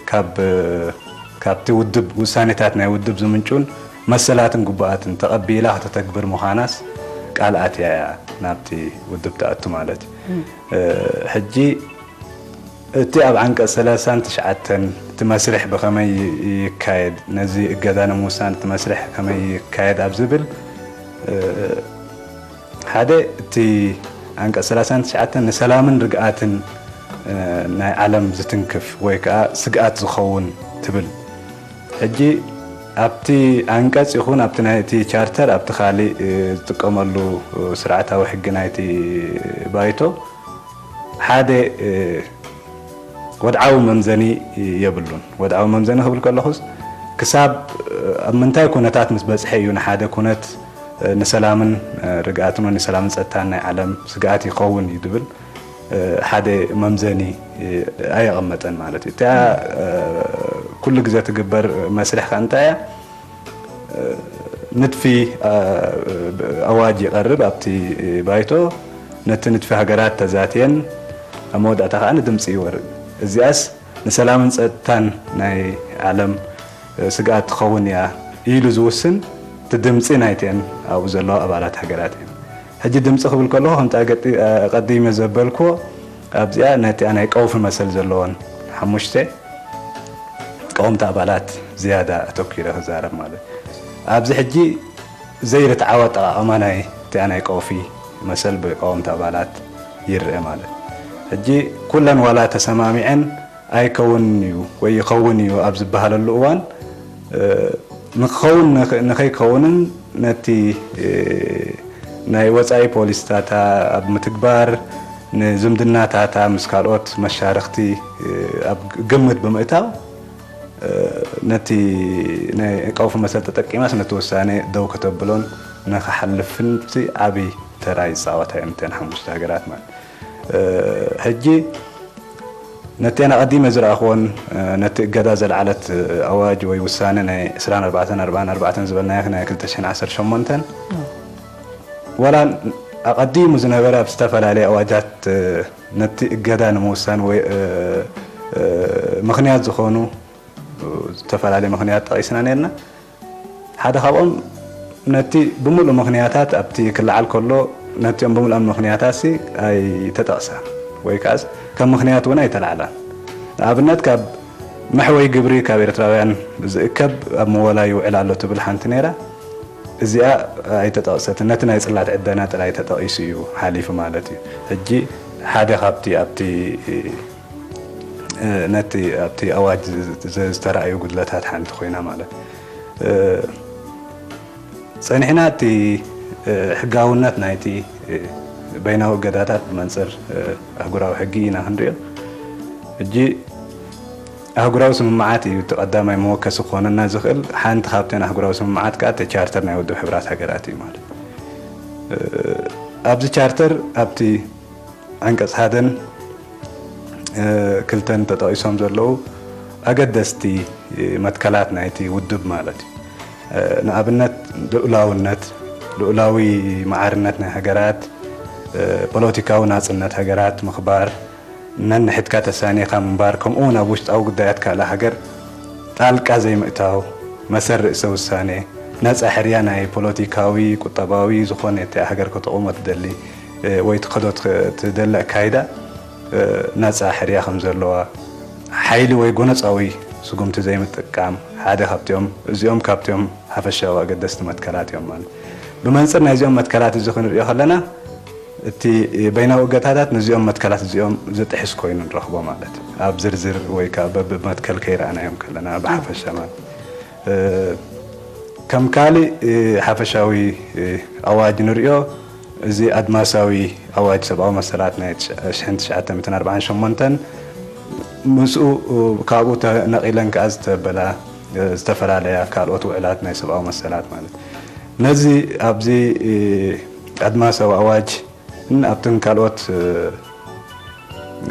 ካብ ካብቲ ውድብ ውሳኔታት ናይ ውድብ ዝምንጩን መሰላትን ግቡኣትን ተቐቢላ ከተተግብር ምዃናስ ቃል ኣትያ እያ ናብቲ ውድብ ትኣቱ ማለት እዩ። ሕጂ እቲ ኣብ ዓንቀጽ ሰላሳን ትሽዓተን እቲ መስርሕ ብኸመይ ይካየድ፣ ነዚ እገዳ ንምውሳን እቲ መስርሕ ከመይ ይካየድ ኣብ ዝብል ሓደ እቲ ዓንቀጽ ሰላሳን ትሽዓተን ንሰላምን ርግኣትን ናይ ዓለም ዝትንክፍ ወይ ከዓ ስግኣት ዝኸውን ትብል። ሕጂ ኣብቲ ዓንቀጽ ይኹን ኣብቲ ናይቲ ቻርተር ኣብቲ ካሊእ ዝጥቀመሉ ስርዓታዊ ሕጊ ናይቲ ባይቶ ሓደ ወድዓዊ መምዘኒ የብሉን። ወድዓዊ መምዘኒ ክብል ከለኹስ፣ ክሳብ ኣብ ምንታይ ኩነታት ምስ በጽሐ እዩ ንሓደ ኩነት ንሰላምን ርግኣትን ወይ ንሰላምን ጸጥታን ናይ ዓለም ስግኣት ይኸውን እዩ ዝብል ሓደ መምዘኒ ኣየቐመጠን ማለት እዩ። እቲኣ ኩሉ ግዜ ትግበር መስርሕ ከ እንታይ እያ? ንድፊ ኣዋጅ ይቐርብ ኣብቲ ባይቶ። ነቲ ንድፊ ሃገራት ተዛትየን ኣብ መወዳእታ ከኣ ንድምፂ ይወርድ። እዚኣስ ንሰላምን ጸጥታን ናይ ዓለም ስግኣት ትኸውን እያ ኢሉ ዝውስን እቲ ድምፂ ናይተን ኣብኡ ዘለዋ ኣባላት ሃገራት እየን። ሕጂ ድምፂ ክብል ከለኹ ከምቲ ኣገጢ-፣ ኣቐዲመ ዘበልክዎ ኣብዚኣ ነቲኣ ናይ ቀውፊ መሰል ዘለወን ሓሙሽተ ቀወምቲ ኣባላት ዝያዳ ኣተኲረ ክዛረብ ማለት። ኣብዚ ሕጂ ዘይርትዓዊ ኣጠቓቕማ ናይ እቲኣ ናይ ቀውፊ መሰል ብቀወምቲ ኣባላት ይረአ ማለት። ሕጂ ኩለን ዋላ ተሰማሚዐን ኣይከውንን እዩ ወይ ይኸውን እዩ ኣብ ዝበሃለሉ እዋን፣ እ፣ ንክኸውን ንክ-፣ ንኸይከውንን ነቲ፣ እ፣ ናይ ወጻኢ ፖሊሲታታ ኣብ ምትግባር፣ ንዝምድናታታ ምስ ካልኦት መሻርኽቲ፣ እ፣ ኣብ ግ-፣ ግምት ብምእታው፣ እ፣ ነቲ ናይ ቀውፊ መሰል ተጠቂማስ ነቲ ውሳኔ ደው ከተብሎን ንክሓልፍን እቲ ዓቢ ተራ ይጻወታ እየን እተን ሓሙሽተ ሃገራት ማለት። እ፣ ሕጂ ነተን ኣቐዲመ ዝረኣኽዎን፣ እ፣ ነቲ እገዳ ዘልዓለት፣ እ፣ ኣዋጅ ወይ ውሳነ ናይ ዕስራን ኣርባዕተን ኣርባዓን ኣርባዕተን ዝበልናዮ ናይ ክልተ ሽሕን ዓሰርተ ሸሞንተን፣ ዋላ ኣቐዲሙ ዝነበረ ኣብ ዝተፈላለየ ኣዋጃት፣ እ፣ ነቲ እገዳ ንምውሳን ወይ፣ እ፣ እ፣ ምኽንያት ዝኾኑ፣ እ፣ ዝተፈላለየ ምኽንያት ጠቒስና ነርና። ሓደ ካብኦም ነቲ ብምሉእ ምኽንያታት ኣብቲ ክለዓል ከሎ ነቲኦም ብምሉኦም ምኽንያታትሲ ኣይተጠቕሳን ወይ ከኣስ ከም ምኽንያት እውን ኣይተላዕላን። ንኣብነት ካብ መሕወይ ግብሪ ካብ ኤርትራውያን ዝእከብ ኣብ ምወላ ይውዕል ኣሎ ትብል ሓንቲ ነይራ። እዚኣ ኣይተጠቕሰትን። ነቲ ናይ ጽላት ዕደና ጥራይ ተጠቒሱ እዩ ሓሊፉ ማለት እዩ። ሕጂ ሓደ ካብቲ ኣብቲ፣ እ፣ ነቲ ኣብቲ ኣዋጅ ዝ-፣ ዝ-፣ ዝተራእዩ ጉድለታት ሓንቲ ኮይና ማለት። እ፣ ጸኒሕና እቲ፣ እ፣ ሕጋውነት ናይቲ፣ እ፣ በይናዊ እገዳታት ብመንጽር፣ እ፣ ኣህጉራዊ ሕጊ ኢና ክንሪኦ። ሕጂ ኣህጉራዊ ስምምዓት እዩ እቲ ቀዳማይ መወከሲ ክኾነና ዝኽእል። ሓንቲ ካብተን ኣህጉራዊ ስምምዓት ከኣ እቲ ቻርተር ናይ ውድብ ሕብራት ሃገራት እዩ ማለት። እ፣ ኣብዚ ቻርተር ኣብቲ ዓንቀጽ ሓደን፣ እ፣ ክልተን ተጠቒሶም ዘለዉ ኣገደስቲ መትከላት ናይቲ ውድብ ማለት እዩ። እ፣ ንኣብነት ልኡላውነት፣ ልኡላዊ መዓርነት ናይ ሃገራት፣ እ፣ ፖለቲካዊ ናጽነት ሃገራት ምኽባር፣ ነንሕድካ ተሳኒኻ ምንባር፣ ከምኡ እውን ኣብ ውሽጣዊ ጉዳያት ካልእ ሃገር ጣልቃ ዘይምእታው፣ መሰል ርእሰ ውሳኔ፣ ነጻ ሕርያ ናይ ፖለቲካዊ፣ ቁጠባዊ ዝኾነ እቲኣ ሃገር ከተቑሞ ትደሊ፣ እ፣ ወይ ትኸዶ ትኸ-፣ ትደሊ ኣካይዳ፣ እ፣ ነጻ ሕርያ ከም ዘለዋ፣ ሓይሊ ወይ ጎነጻዊ ስጉምቲ ዘይምጥቃም ሓደ ካብቲኦም፣ እዚኦም ካብቲኦም ሓፈሻዊ ኣገደስቲ መትከላት እዮም ማለት። ብመንጽር ናይዚኦም መትከላት እዚ ክንሪኦ ከለና፣ እቲ በይናዊ እገታታት ነዚኦም መትከላት እዚኦም ዝጥሕስ ኮይኑ ንረኽቦ ማለት እዩ። ኣብ ዝርዝር ወይ ከኣ በብመትከል ከይረኣናዮም ከለና ብሓፈሻ ማለት። እ፣ ከም ካልእ፣ እ፣ ሓፈሻዊ፣ እ፣ ኣዋጅ ንሪኦ፣ እዚ ኣድማሳዊ ኣዋጅ ሰብኣዊ መሰላት ናይ ትሽ-፣ ሽሕን ትሽዓተ ሚእትን ኣርባዓን ሸሞንተን ምስኡ፣ እ፣ ካብኡ ተነቒለን ከኣ ዝተበላ፣ እ፣ ዝተፈላለያ ካልኦት ውዕላት ናይ ሰብኣዊ መሰላት ማለት። ነዚ ኣብዚ፣ እ፣ ኣድማሳዊ ኣዋጅ ን ኣብተን ካልኦት፣ እ፣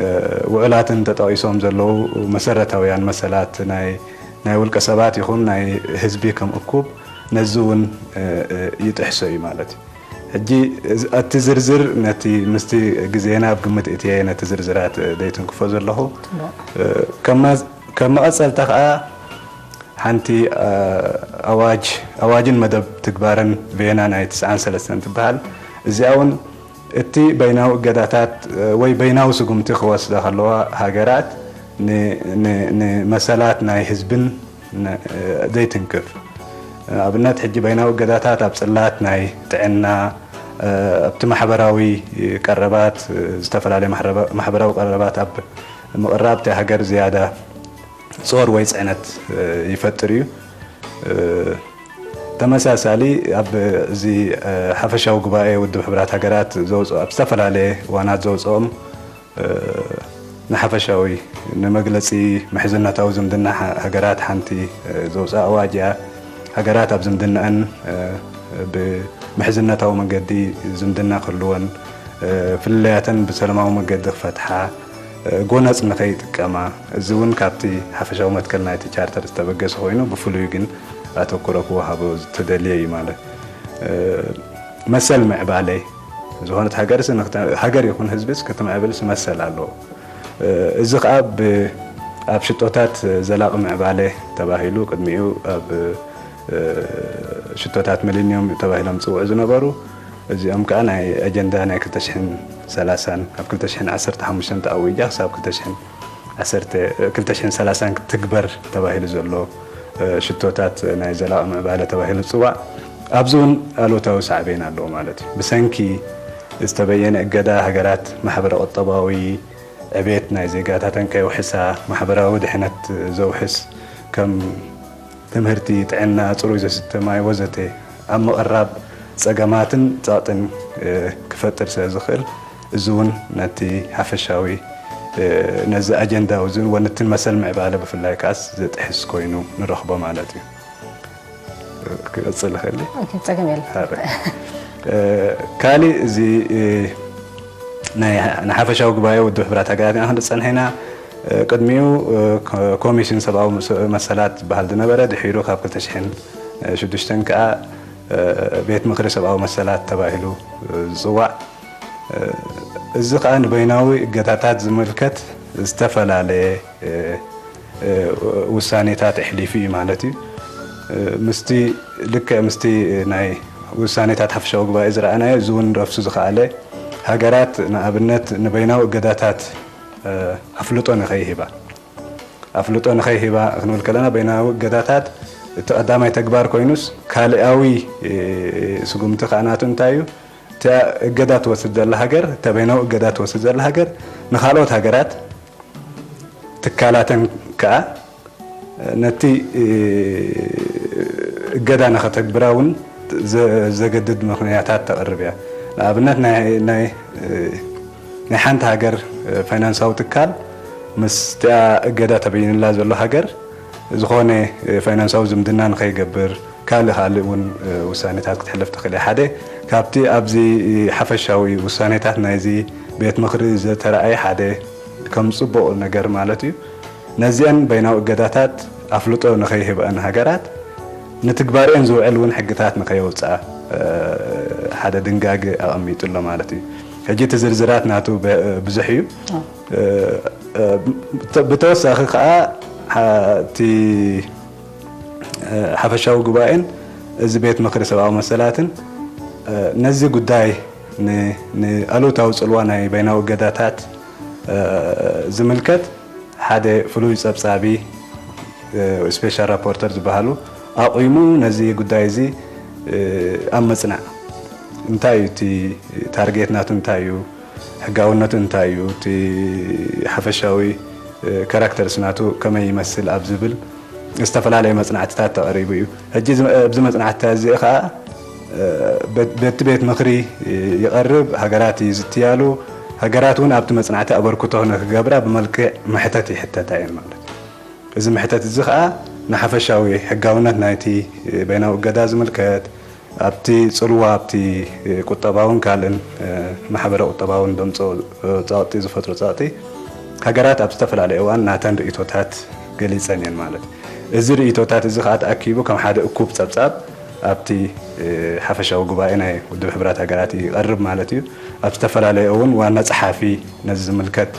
እ፣ ውዕላትን ተጠቒሶም ዘለዉ መሰረታውያን መሰላት ናይ፣ ናይ ውልቀ ሰባት ይኹን ናይ ህዝቢ ከም እኩብ ነዚ እውን፣ እ፣ እ፣ ይጥሕሶ እዩ ማለት እዩ። ሕጂ እዚ፣ እቲ ዝርዝር ነቲ ምስቲ ግዜና ኣብ ግምት እትየ ነቲ ዝርዝራት፣ እ፣ ዘይትንክፎ ዘለኹ። ጽቡቕ። እ፣ ከማ-፣ ከም መቐጸልታ ከኣ ሓንቲ፣ እ፣ ኣዋጅ፣ ኣዋጅን መደብ ትግባርን ቬና ናይ ትስዓን ሰለስተን ትበሃል። እዚኣ እውን እቲ በይናዊ እገዳታት፣ እ፣ ወይ በይናዊ ስጉምቲ ክወስዳ ከለዋ ሃገራት ን-፣ ን-፣ ንመሰላት ናይ ህዝብን ን-፣ እ፣ ዘይትንክፍ። ኣብነት ሕጂ በይናዊ እገዳታት ኣብ ጽላት ናይ ጥዕና፣ እ፣ ኣብቲ ማሕበራዊ ቀረባት፣ እ፣ ዝተፈላለየ ማሕረባ-፣ ማሕበራዊ ቀረባት ኣብ ምቕራብ እታ ሃገር ዝያዳ ጾር ወይ ጽዕነት፣ እ፣ ይፈጥር እዩ። እ፣ ተመሳሳሊ ኣብ እዚ፣ እ፣ ሓፈሻዊ ጉባኤ ውድብ ሕቡራት ሃገራት ዘውጽኦ፣ ኣብ ዝተፈላለየ እዋናት ዘውጽኦም፣ እ፣ ንሓፈሻዊ ንመግለጺ ምሕዝነታዊ ዝምድና ሃ-፣ ሃገራት ሓንቲ፣ እ፣ ዘውፅኣ ኣዋጅ እያ። ሃገራት ኣብ ዝምድናኣን፣ እ፣ ብምሕዝነታዊ መንገዲ ዝምድና ክህልወን፣ እ፣ ፍልልያተን ብሰላማዊ መንገዲ ክፈትሓ፣ እ፣ ጎነጽ ንኸይጥቀማ፣ እዚ እውን ካብቲ ሓፈሻዊ መትከል ናይቲ ቻርተር ዝተበገሰ ኮይኑ፣ ብፍሉይ ግን ኣተኩሮ ክወሃቦ ዝተደልየ እዩ ማለት። እ፣ መሰል ምዕባለ ዝኾነት ሃገርስ ንክተ-፣ ሃገር ይኹን ህዝብስ ክትምዕብልስ መሰል ኣለዎ። እ፣ እዚ ኸኣ ብ-፣ ኣብ ሽቶታት ዘላቒ ምዕባለ ተባሂሉ ቅድሚኡ ኣብ፣ እ፣ ሽቶታት ሚሊኒየም ተባሂሎም ዝጽውዑ ዝነበሩ፣ እዚኦም ከኣ ናይ ኣጀንዳ ናይ ክልተ ሽሕን ሰላሳን፣ ካብ ክልተ ሽሕን ዓሰርተ ሓሙሽተን ተኣዊጃ ክሳብ ክልተ ሽሕን ዓሰርተ፣ ክልተ ሽሕን ሰላሳን ክትግበር ተባሂሉ ዘሎ፣ እ፣ ሽቶታት ናይ ዘላቒ ምዕባለ ተባሂሉ ዝጽዋዕ፣ ኣብዚ እውን ኣሉታዊ ሳዕቤን ኣለዎ ማለት እዩ። ብሰንኪ ዝተበየነ እገዳ ሃገራት ማሕበረ ቁጠባዊ ዕቤት ናይ ዜጋታተን ከየውሕሳ፣ ማሕበራዊ ድሕነት ዘውሕስ ከም ትምህርቲ፣ ጥዕና፣ ጽሩይ ዘስተ ማይ ወዘተ ኣብ ምቕራብ ጸገማትን ጸቕጥን፣ እ፣ ክፈጥር ስለ ዝኽእል፣ እዚ እውን ነቲ ሓፈሻዊ፣ እ፣ ነዚ ኣጀንዳ እዚ እውን ወነትን መሰል ምዕባለ ብፍላይ ከኣስ ዘጥሕስ ኮይኑ ንረኽቦ ማለት እዩ። ክቕጽል ይኽእል ድዩ? ኦኬ፣ ጸገም የለን። ሃረ። እ፣ ካልእ እዚ፣ እ፣ ናይ፣ ንሓፈሻዊ ጉባኤ ውድብ ሕቡራት ሃገራት ኢና ክንርኢ ዝጸንሐና። እ፣ ቅድሚኡ፣ እ፣ ኮ-፣ ኮሚሽን ሰብኣዊ መሰ-፣ መሰላት ዝበሃል ዝነበረ፣ ድሒሩ ካብ ክልተ ሽሕን ሽዱሽተን ከኣ፣ እ፣ ቤት ምኽሪ ሰብኣዊ መሰላት ተባሂሉ፣ እ፣ ዝጽዋዕ። እ፣ እዚ ከኣ ንበይናዊ እገዳታት ዝምልከት ዝተፈላለየ፣ እ፣ እ፣ ውሳኔታት ኣሕሊፉ እዩ ማለት እዩ። እ፣ ምስቲ፣ ልክዕ ምስቲ ናይ ውሳኔታት ሓፈሻዊ ጉባኤ ዝረኣናዮ፣ እዚ እውን ረፍሱ ዝኸኣለ፣ ሃገራት ንኣብነት ንበይናዊ እገዳታት፣ እ፣ ኣፍልጦ ንኸይህባ፣ ኣፍልጦ ንኸይህባ ክንብል ከለና፣ በይናዊ እገዳታት እቲ ቀዳማይ ተግባር ኮይኑስ፣ ካልኣዊ፣ እ፣ ስጉምቲ ከኣ ናቱ እንታይ እዩ? እታ እገዳ ትወስድ ዘላ ሃገር፣ እታ በይናዊ እገዳ ትወስድ ዘላ ሃገር፣ ንኻልኦት ሃገራት ትካላተን ከኣ ነቲ፣ እ፣ እገዳ ንኸተግብራ እውን ዘ-፣ ዘገድድ ምኽንያታት ተቕርብ እያ። ንኣብነት ናይ፣ ናይ፣ እ፣ ናይ ሓንቲ ሃገር፣ እ፣ ፋይናንሳዊ ትካል ምስቲኣ እገዳ ተበይንላ ዘሎ ሃገር ዝኾነ፣ እ፣ ፋይናንሳዊ ዝምድና ንኸይገብር፣ ካልእ ካልእ እውን፣ እ፣ ውሳኔታት ክትሕልፍ ትኽእል እያ። ሓደ ካብቲ ኣብዚ፣ እ፣ ሓፈሻዊ ውሳኔታት ናይዚ ቤት ምኽሪ ዝተረኣየ ሓደ ከም ጽቡቕ ነገር ማለት እዩ። ነዚአን በይናዊ እገዳታት ኣፍልጦ ንኸይህብአን ሃገራት ንትግባርኤን ዝውዕል እውን ሕግታት ንኸየውፅኣ፣ እ፣ ሓደ ድንጋገ ኣቐሚጡ ኣሎ ማለት እዩ። ሕጂ እቲ ዝርዝራት ናቱ በ-፣ ብዙሕ እዩ። ኣዎ። እ፣ እ፣ ብተ-፣ ብተወሳኺ ከዓ ሓ-፣ እቲ፣ እ፣ ሓፈሻዊ ጉባኤን እዚ ቤት ምኽሪ ሰብኣዊ መሰላትን፣ እ፣ ነዚ ጉዳይ ን-፣ ንኣሉታዊ ጽልዋ ናይ በይናዊ እገዳታት፣ እ፣ ዝምልከት ሓደ ፍሉይ ጸብጻቢ፣ እ፣ ስፔሻል ራፖርተር ዝበሃሉ ኣቑሙ ነዚ ጉዳይ እዚ፣ እ፣ ኣብ መጽናዕ እንታይ እዩ እቲ ታርጌት ናቱ እንታይ እዩ? ሕጋውነቱ እንታይ እዩ? እቲ ሓፈሻዊ፣ እ፣ ካራክተርስ ናቱ ከመይ ይመስል ኣብ ዝብል ዝተፈላለየ መጽናዕትታት ተቐሪቡ እዩ። ሕጂ እዚ፣ ኣብዚ መጽናዕትታት እዚ ኸኣ፣ እ፣ በት-፣ በቲ ቤት ምኽሪ ይቐርብ፣ ሃገራት ይዝትያሉ፣ ሃገራት እውን ኣብቲ መጽናዕቲ ኣበርክቶ ንክገብራ ብመልክዕ መሕተት ይሕተታ እየን ማለት እዩ። እዚ መሕተት እዚ ኸኣ ንሓፈሻዊ ሕጋውነት ናይቲ በይናዊ እገዳ ዝምልከት፣ ኣብቲ ጽልዋ፣ ኣብቲ ቁጠባውን ካልእን ማሕበረ ቁጠባውን ዘምጽኦ ጸቕጢ፣ ዝፈጥሮ ጸቕጢ፣ ሃገራት ኣብ ዝተፈላለየ እዋን ናተን ርእይቶታት ገሊጸን እየን ማለት እዩ። እዚ ርእይቶታት እዚ ኸኣ ተኣኪቡ ከም ሓደ እኩብ ጸብጻብ ኣብቲ ሓፈሻዊ ጉባኤ ናይ ውድብ ሕቡራት ሃገራት ይቐርብ ማለት እዩ። ኣብ ዝተፈላለየ እውን ዋና ጸሓፊ ነዚ ዝምልከት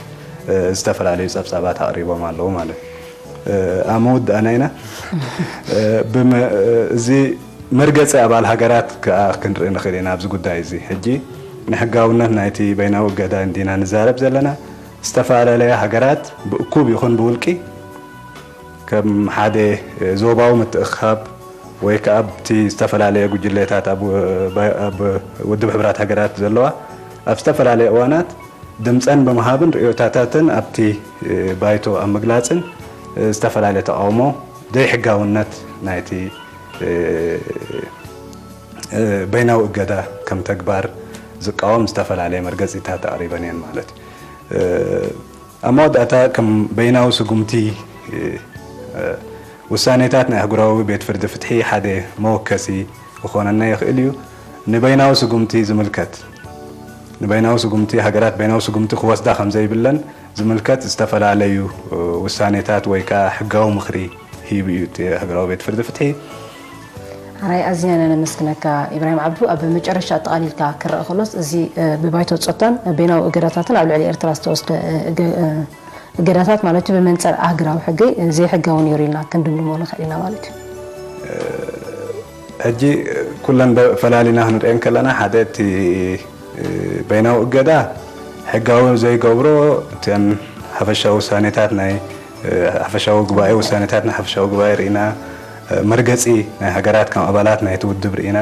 ዝተፈላለዩ ጸብጻባት ኣቕሪቦም ኣለዉ ማለት እዩ። ኣብ መወዳእና ኢና። ብመ-፣ እዚ መርገጺ ኣባል ሃገራት ከኣ ክንርኢ ንኽእል ኢና ኣብዚ ጉዳይ እዚ። ሕጂ ንሕጋውነት ናይቲ በይናዊ እገዳ እንዲና ንዛረብ ዘለና። ዝተፈላለያ ሃገራት ብእኩብ ይኹን ብውልቂ ከም ሓደ ዞባዊ ምትእኽኻብ ወይ ከኣ ኣብቲ ዝተፈላለየ ጉጅለታት ኣብ፣ ኣብ ውድብ ሕቡራት ሃገራት ዘለዋ ኣብ ዝተፈላለየ እዋናት ድምጸን ብምሃብን ርእዮታታተን ኣብቲ ባይቶ ኣብ ምግላጽን ዝተፈላለየ ተቓውሞ ዘይሕጋውነት ናይቲ በይናዊ እገዳ ከም ተግባር ዝቃወም ዝተፈላለየ መርገጺታት ኣቕሪበን እየን ማለት እዩ። ኣብ መወዳእታ ከም በይናዊ ስጉምቲ ውሳኔታት ናይ ኣህጉራዊ ቤት ፍርዲ ፍትሒ ሓደ መወከሲ ክኾነና ይኽእል እዩ። ንበይናዊ ስጉምቲ ዝምልከት ንበይናዊ ስጉምቲ ሃገራት በይናዊ ስጉምቲ ክወስዳ ከም ዘይብለን ዝምልከት ዝተፈላለዩ ውሳኔታት ወይ ከዓ ሕጋዊ ምኽሪ ሂቡ እዩ እቲ ሃገራዊ ቤት ፍርዲ ፍትሒ። ኣራይ ኣዝና ነመስግነካ ኢብራሂም ዓብዱ። ኣብ መጨረሻ ኣጠቓሊልካ ክረኣ ከሎስ እዚ ብባይቶ ጸጥታን በይናዊ እገዳታትን ኣብ ልዕሊ ኤርትራ ዝተወስደ እገዳታት ማለት እዩ ብመንጸር ኣህግራዊ ሕጊ ዘይሕጋዊ ነይሩ ኢልና ክንድምድሞ ንኽእል ኢና ማለት እዩ። ሕጂ ኩለን ፈላሊና ክንሪአን ከለና ሓደ እቲ በይናዊ እገዳ ሕጋዊ ዘይገብሮ እተን ሓፈሻዊ ውሳኔታት ናይ ሓፈሻዊ ጉባኤ ውሳኔታት ናይ ሓፈሻዊ ጉባኤ ርኢና መርገፂ ናይ ሃገራት ከም ኣባላት ናይቲ ውድብ ርኢና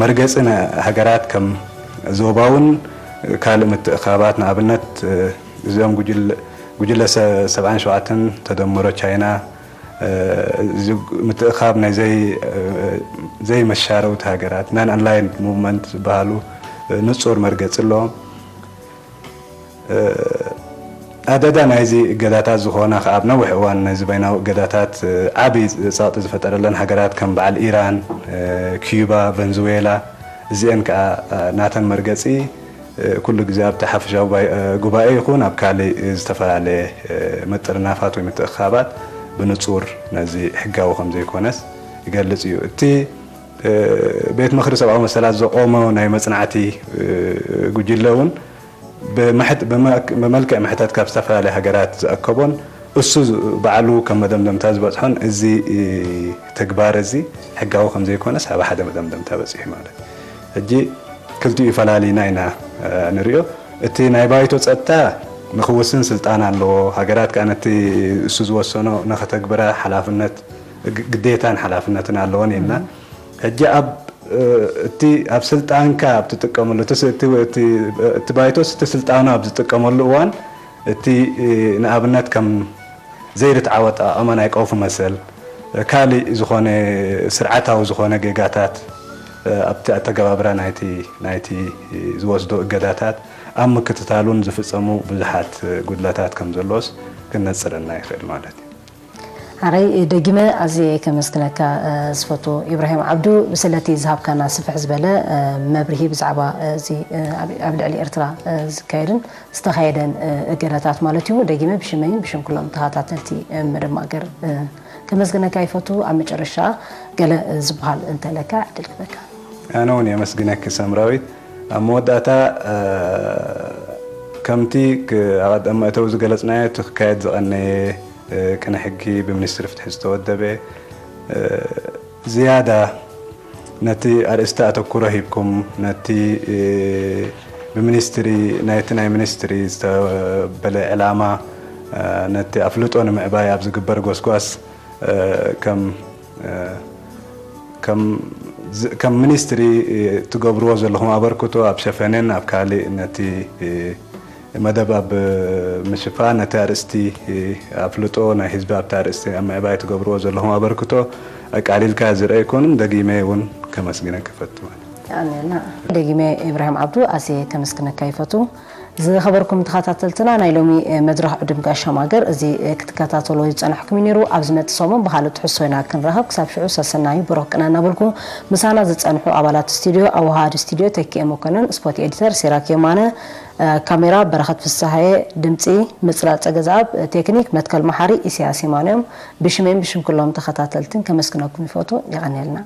መርገፂ ናይ ሃገራት ከም ዞባውን ካልእ ምትእኻባት ንኣብነት እዚኦም ጉጅለ ሰብዓን ሸውዓተን ተደምሮ ቻይና ምትእኻብ ናይ ዘይመሻረውቲ ሃገራት non aligned movement ዝበሃሉ ንፁር መርገፂ ኣለዎም። ኣደዳ ናይዚ እገዳታት ዝኾና ከኣ ኣብ ነዊሕ እዋን ናይዚ በይናዊ እገዳታት ዓቢ ጸቕጢ ዝፈጠረለን ሃገራት ከም በዓል ኢራን፣ ኪዩባ፣ ቨንዙዌላ እዚአን ከኣ ናተን መርገጺ ኩሉ ግዜ ኣብቲ ሓፈሻዊ ጉባኤ ይኹን ኣብ ካልእ ዝተፈላለየ ምጥርናፋት ወይ ምትእኻባት ብንጹር ነዚ ሕጋዊ ከም ዘይኮነስ ይገልጽ እዩ። እቲ ቤት ምኽሪ ሰብኣዊ መሰላት ዘቆሞ ናይ መጽናዕቲ ጉጅለ እውን ብመልክዕ መሕተት ካብ ዝተፈላለያ ሃገራት ዝኣከቦን እሱ ባዕሉ ከም መደምደምታ ዝበጽሖን እዚ ተግባር እዚ ሕጋዊ ከም ዘይኮነስ ኣብ ሓደ መደምደምታ በጺሑ ማለት እዩ። ሕጂ ክልቲኡ ፈላሊና ኢና ንሪኦ። እቲ ናይ ባይቶ ጸጥታ ንክውስን ስልጣን ኣለዎ። ሃገራት ከኣ ነቲ እሱ ዝወሰኖ ንኸተግብራ ሓላፍነት ግዴታን ሓላፍነትን ኣለወን ኢልና ሕጂ ኣብ እቲ ኣብ ስልጣንካ ኣብ ትጥቀመሉ እቲ ባይቶስ እቲ ስልጣኑ ኣብ ዝጥቀመሉ እዋን እቲ ንኣብነት ከም ዘይርትዓወ ኣጠቓቕማ ናይ ቀውፊ መሰል ካሊእ ዝኾነ ስርዓታዊ ዝኾነ ጌጋታት ኣብቲ ኣተገባብራ ናይቲ ናይቲ ዝወስዶ እገዳታት ኣብ ምክትታሉን ዝፍጸሙ ብዙሓት ጉድለታት ከም ዘሎስ ክነጽረና ይኽእል ማለት እዩ። ሓራይ ደጊመ ኣዝየ ከመስግነካ ዝፈቱ ኢብራሂም ዓብዱ ስለቲ ዝሃብካና ስፍሕ ዝበለ መብርሂ ብዛዕባ እዚ ኣብ ልዕሊ ኤርትራ ዝካየድን ዝተኻየደን እገዳታት ማለት እዩ። ደጊመ ብሽመይን ብሽም ኩሎም ተኸታተልቲ መደብ ማእገር ከመስግነካ ይፈቱ። ኣብ መጨረሻ ገለ ዝበሃል እንተለካ ዕድል ክበካ። ኣነ እውን የመስግነኪ ሰምራዊት። ኣብ መወዳእታ ከምቲ ኣቐደም መእተዊ ዝገለጽናዮ እቲ ክካየድ ዝቐነየ ቅነ ሕጊ ብሚኒስትሪ ፍትሒ ዝተወደበ ዝያዳ ነቲ ኣርእስቲ ኣተኩሮ ሂብኩም ነቲ ብሚኒስትሪ ናይቲ ናይ ሚኒስትሪ ዝተበለ ዕላማ ነቲ ኣፍልጦ ንምዕባይ ኣብ ዝግበር ጎስጓስ ከም ከም ሚኒስትሪ ትገብርዎ ዘለኹም ኣበርክቶ ኣብ ሸፈነን ኣብ ካልእ ነቲ መደብ ኣብ ምሽፋን ነቲ ኣርእስቲ ኣፍልጦ ናይ ህዝቢ ኣብቲ ኣርእስቲ ኣብ ምዕባይ ትገብርዎ ዘለኹም ኣበርክቶ ኣቃሊልካ ዝርአ ኣይኮኑን። ደጊመ እውን ከመስግነኪ እፈቱ ማለት እዩ። ኣሜና። ደጊመ ኢብራሂም ዓብዱ ኣዝየ ከመስግነካ ይፈቱ። ዝኸበርኩም ተኸታተልትና ናይ ሎሚ መድረኽ ዕዱም ጋሻ ማገር እዚ ክትከታተሎ ዝጸናሕኩም እዩ ነይሩ። ኣብ ዝመጽእ ሰሙን ብኻልእ ትሕዝቶ ኢና ክንራኸብ። ክሳብ ሽዑ ሰሰናዩ ብሩኽ ቅነ እናበልኩ ምሳና ዝጸንሑ ኣባላት ስቱድዮ ኣውሃድ ስቱድዮ ተኪኤ መኮነን፣ ስፖት ኤዲተር ሲራክ የማነ፣ ካሜራ በረኸት ፍስሃየ፣ ድምጺ ምጽላል ጸገዛኣብ፣ ቴክኒክ መትከል መሓሪ ኢሳያስ የማነ እዮም። ብሽመይን ብሽም ኩሎም ተኸታተልትን ከመስግነኩም ይፈቱ። የቐንየልና።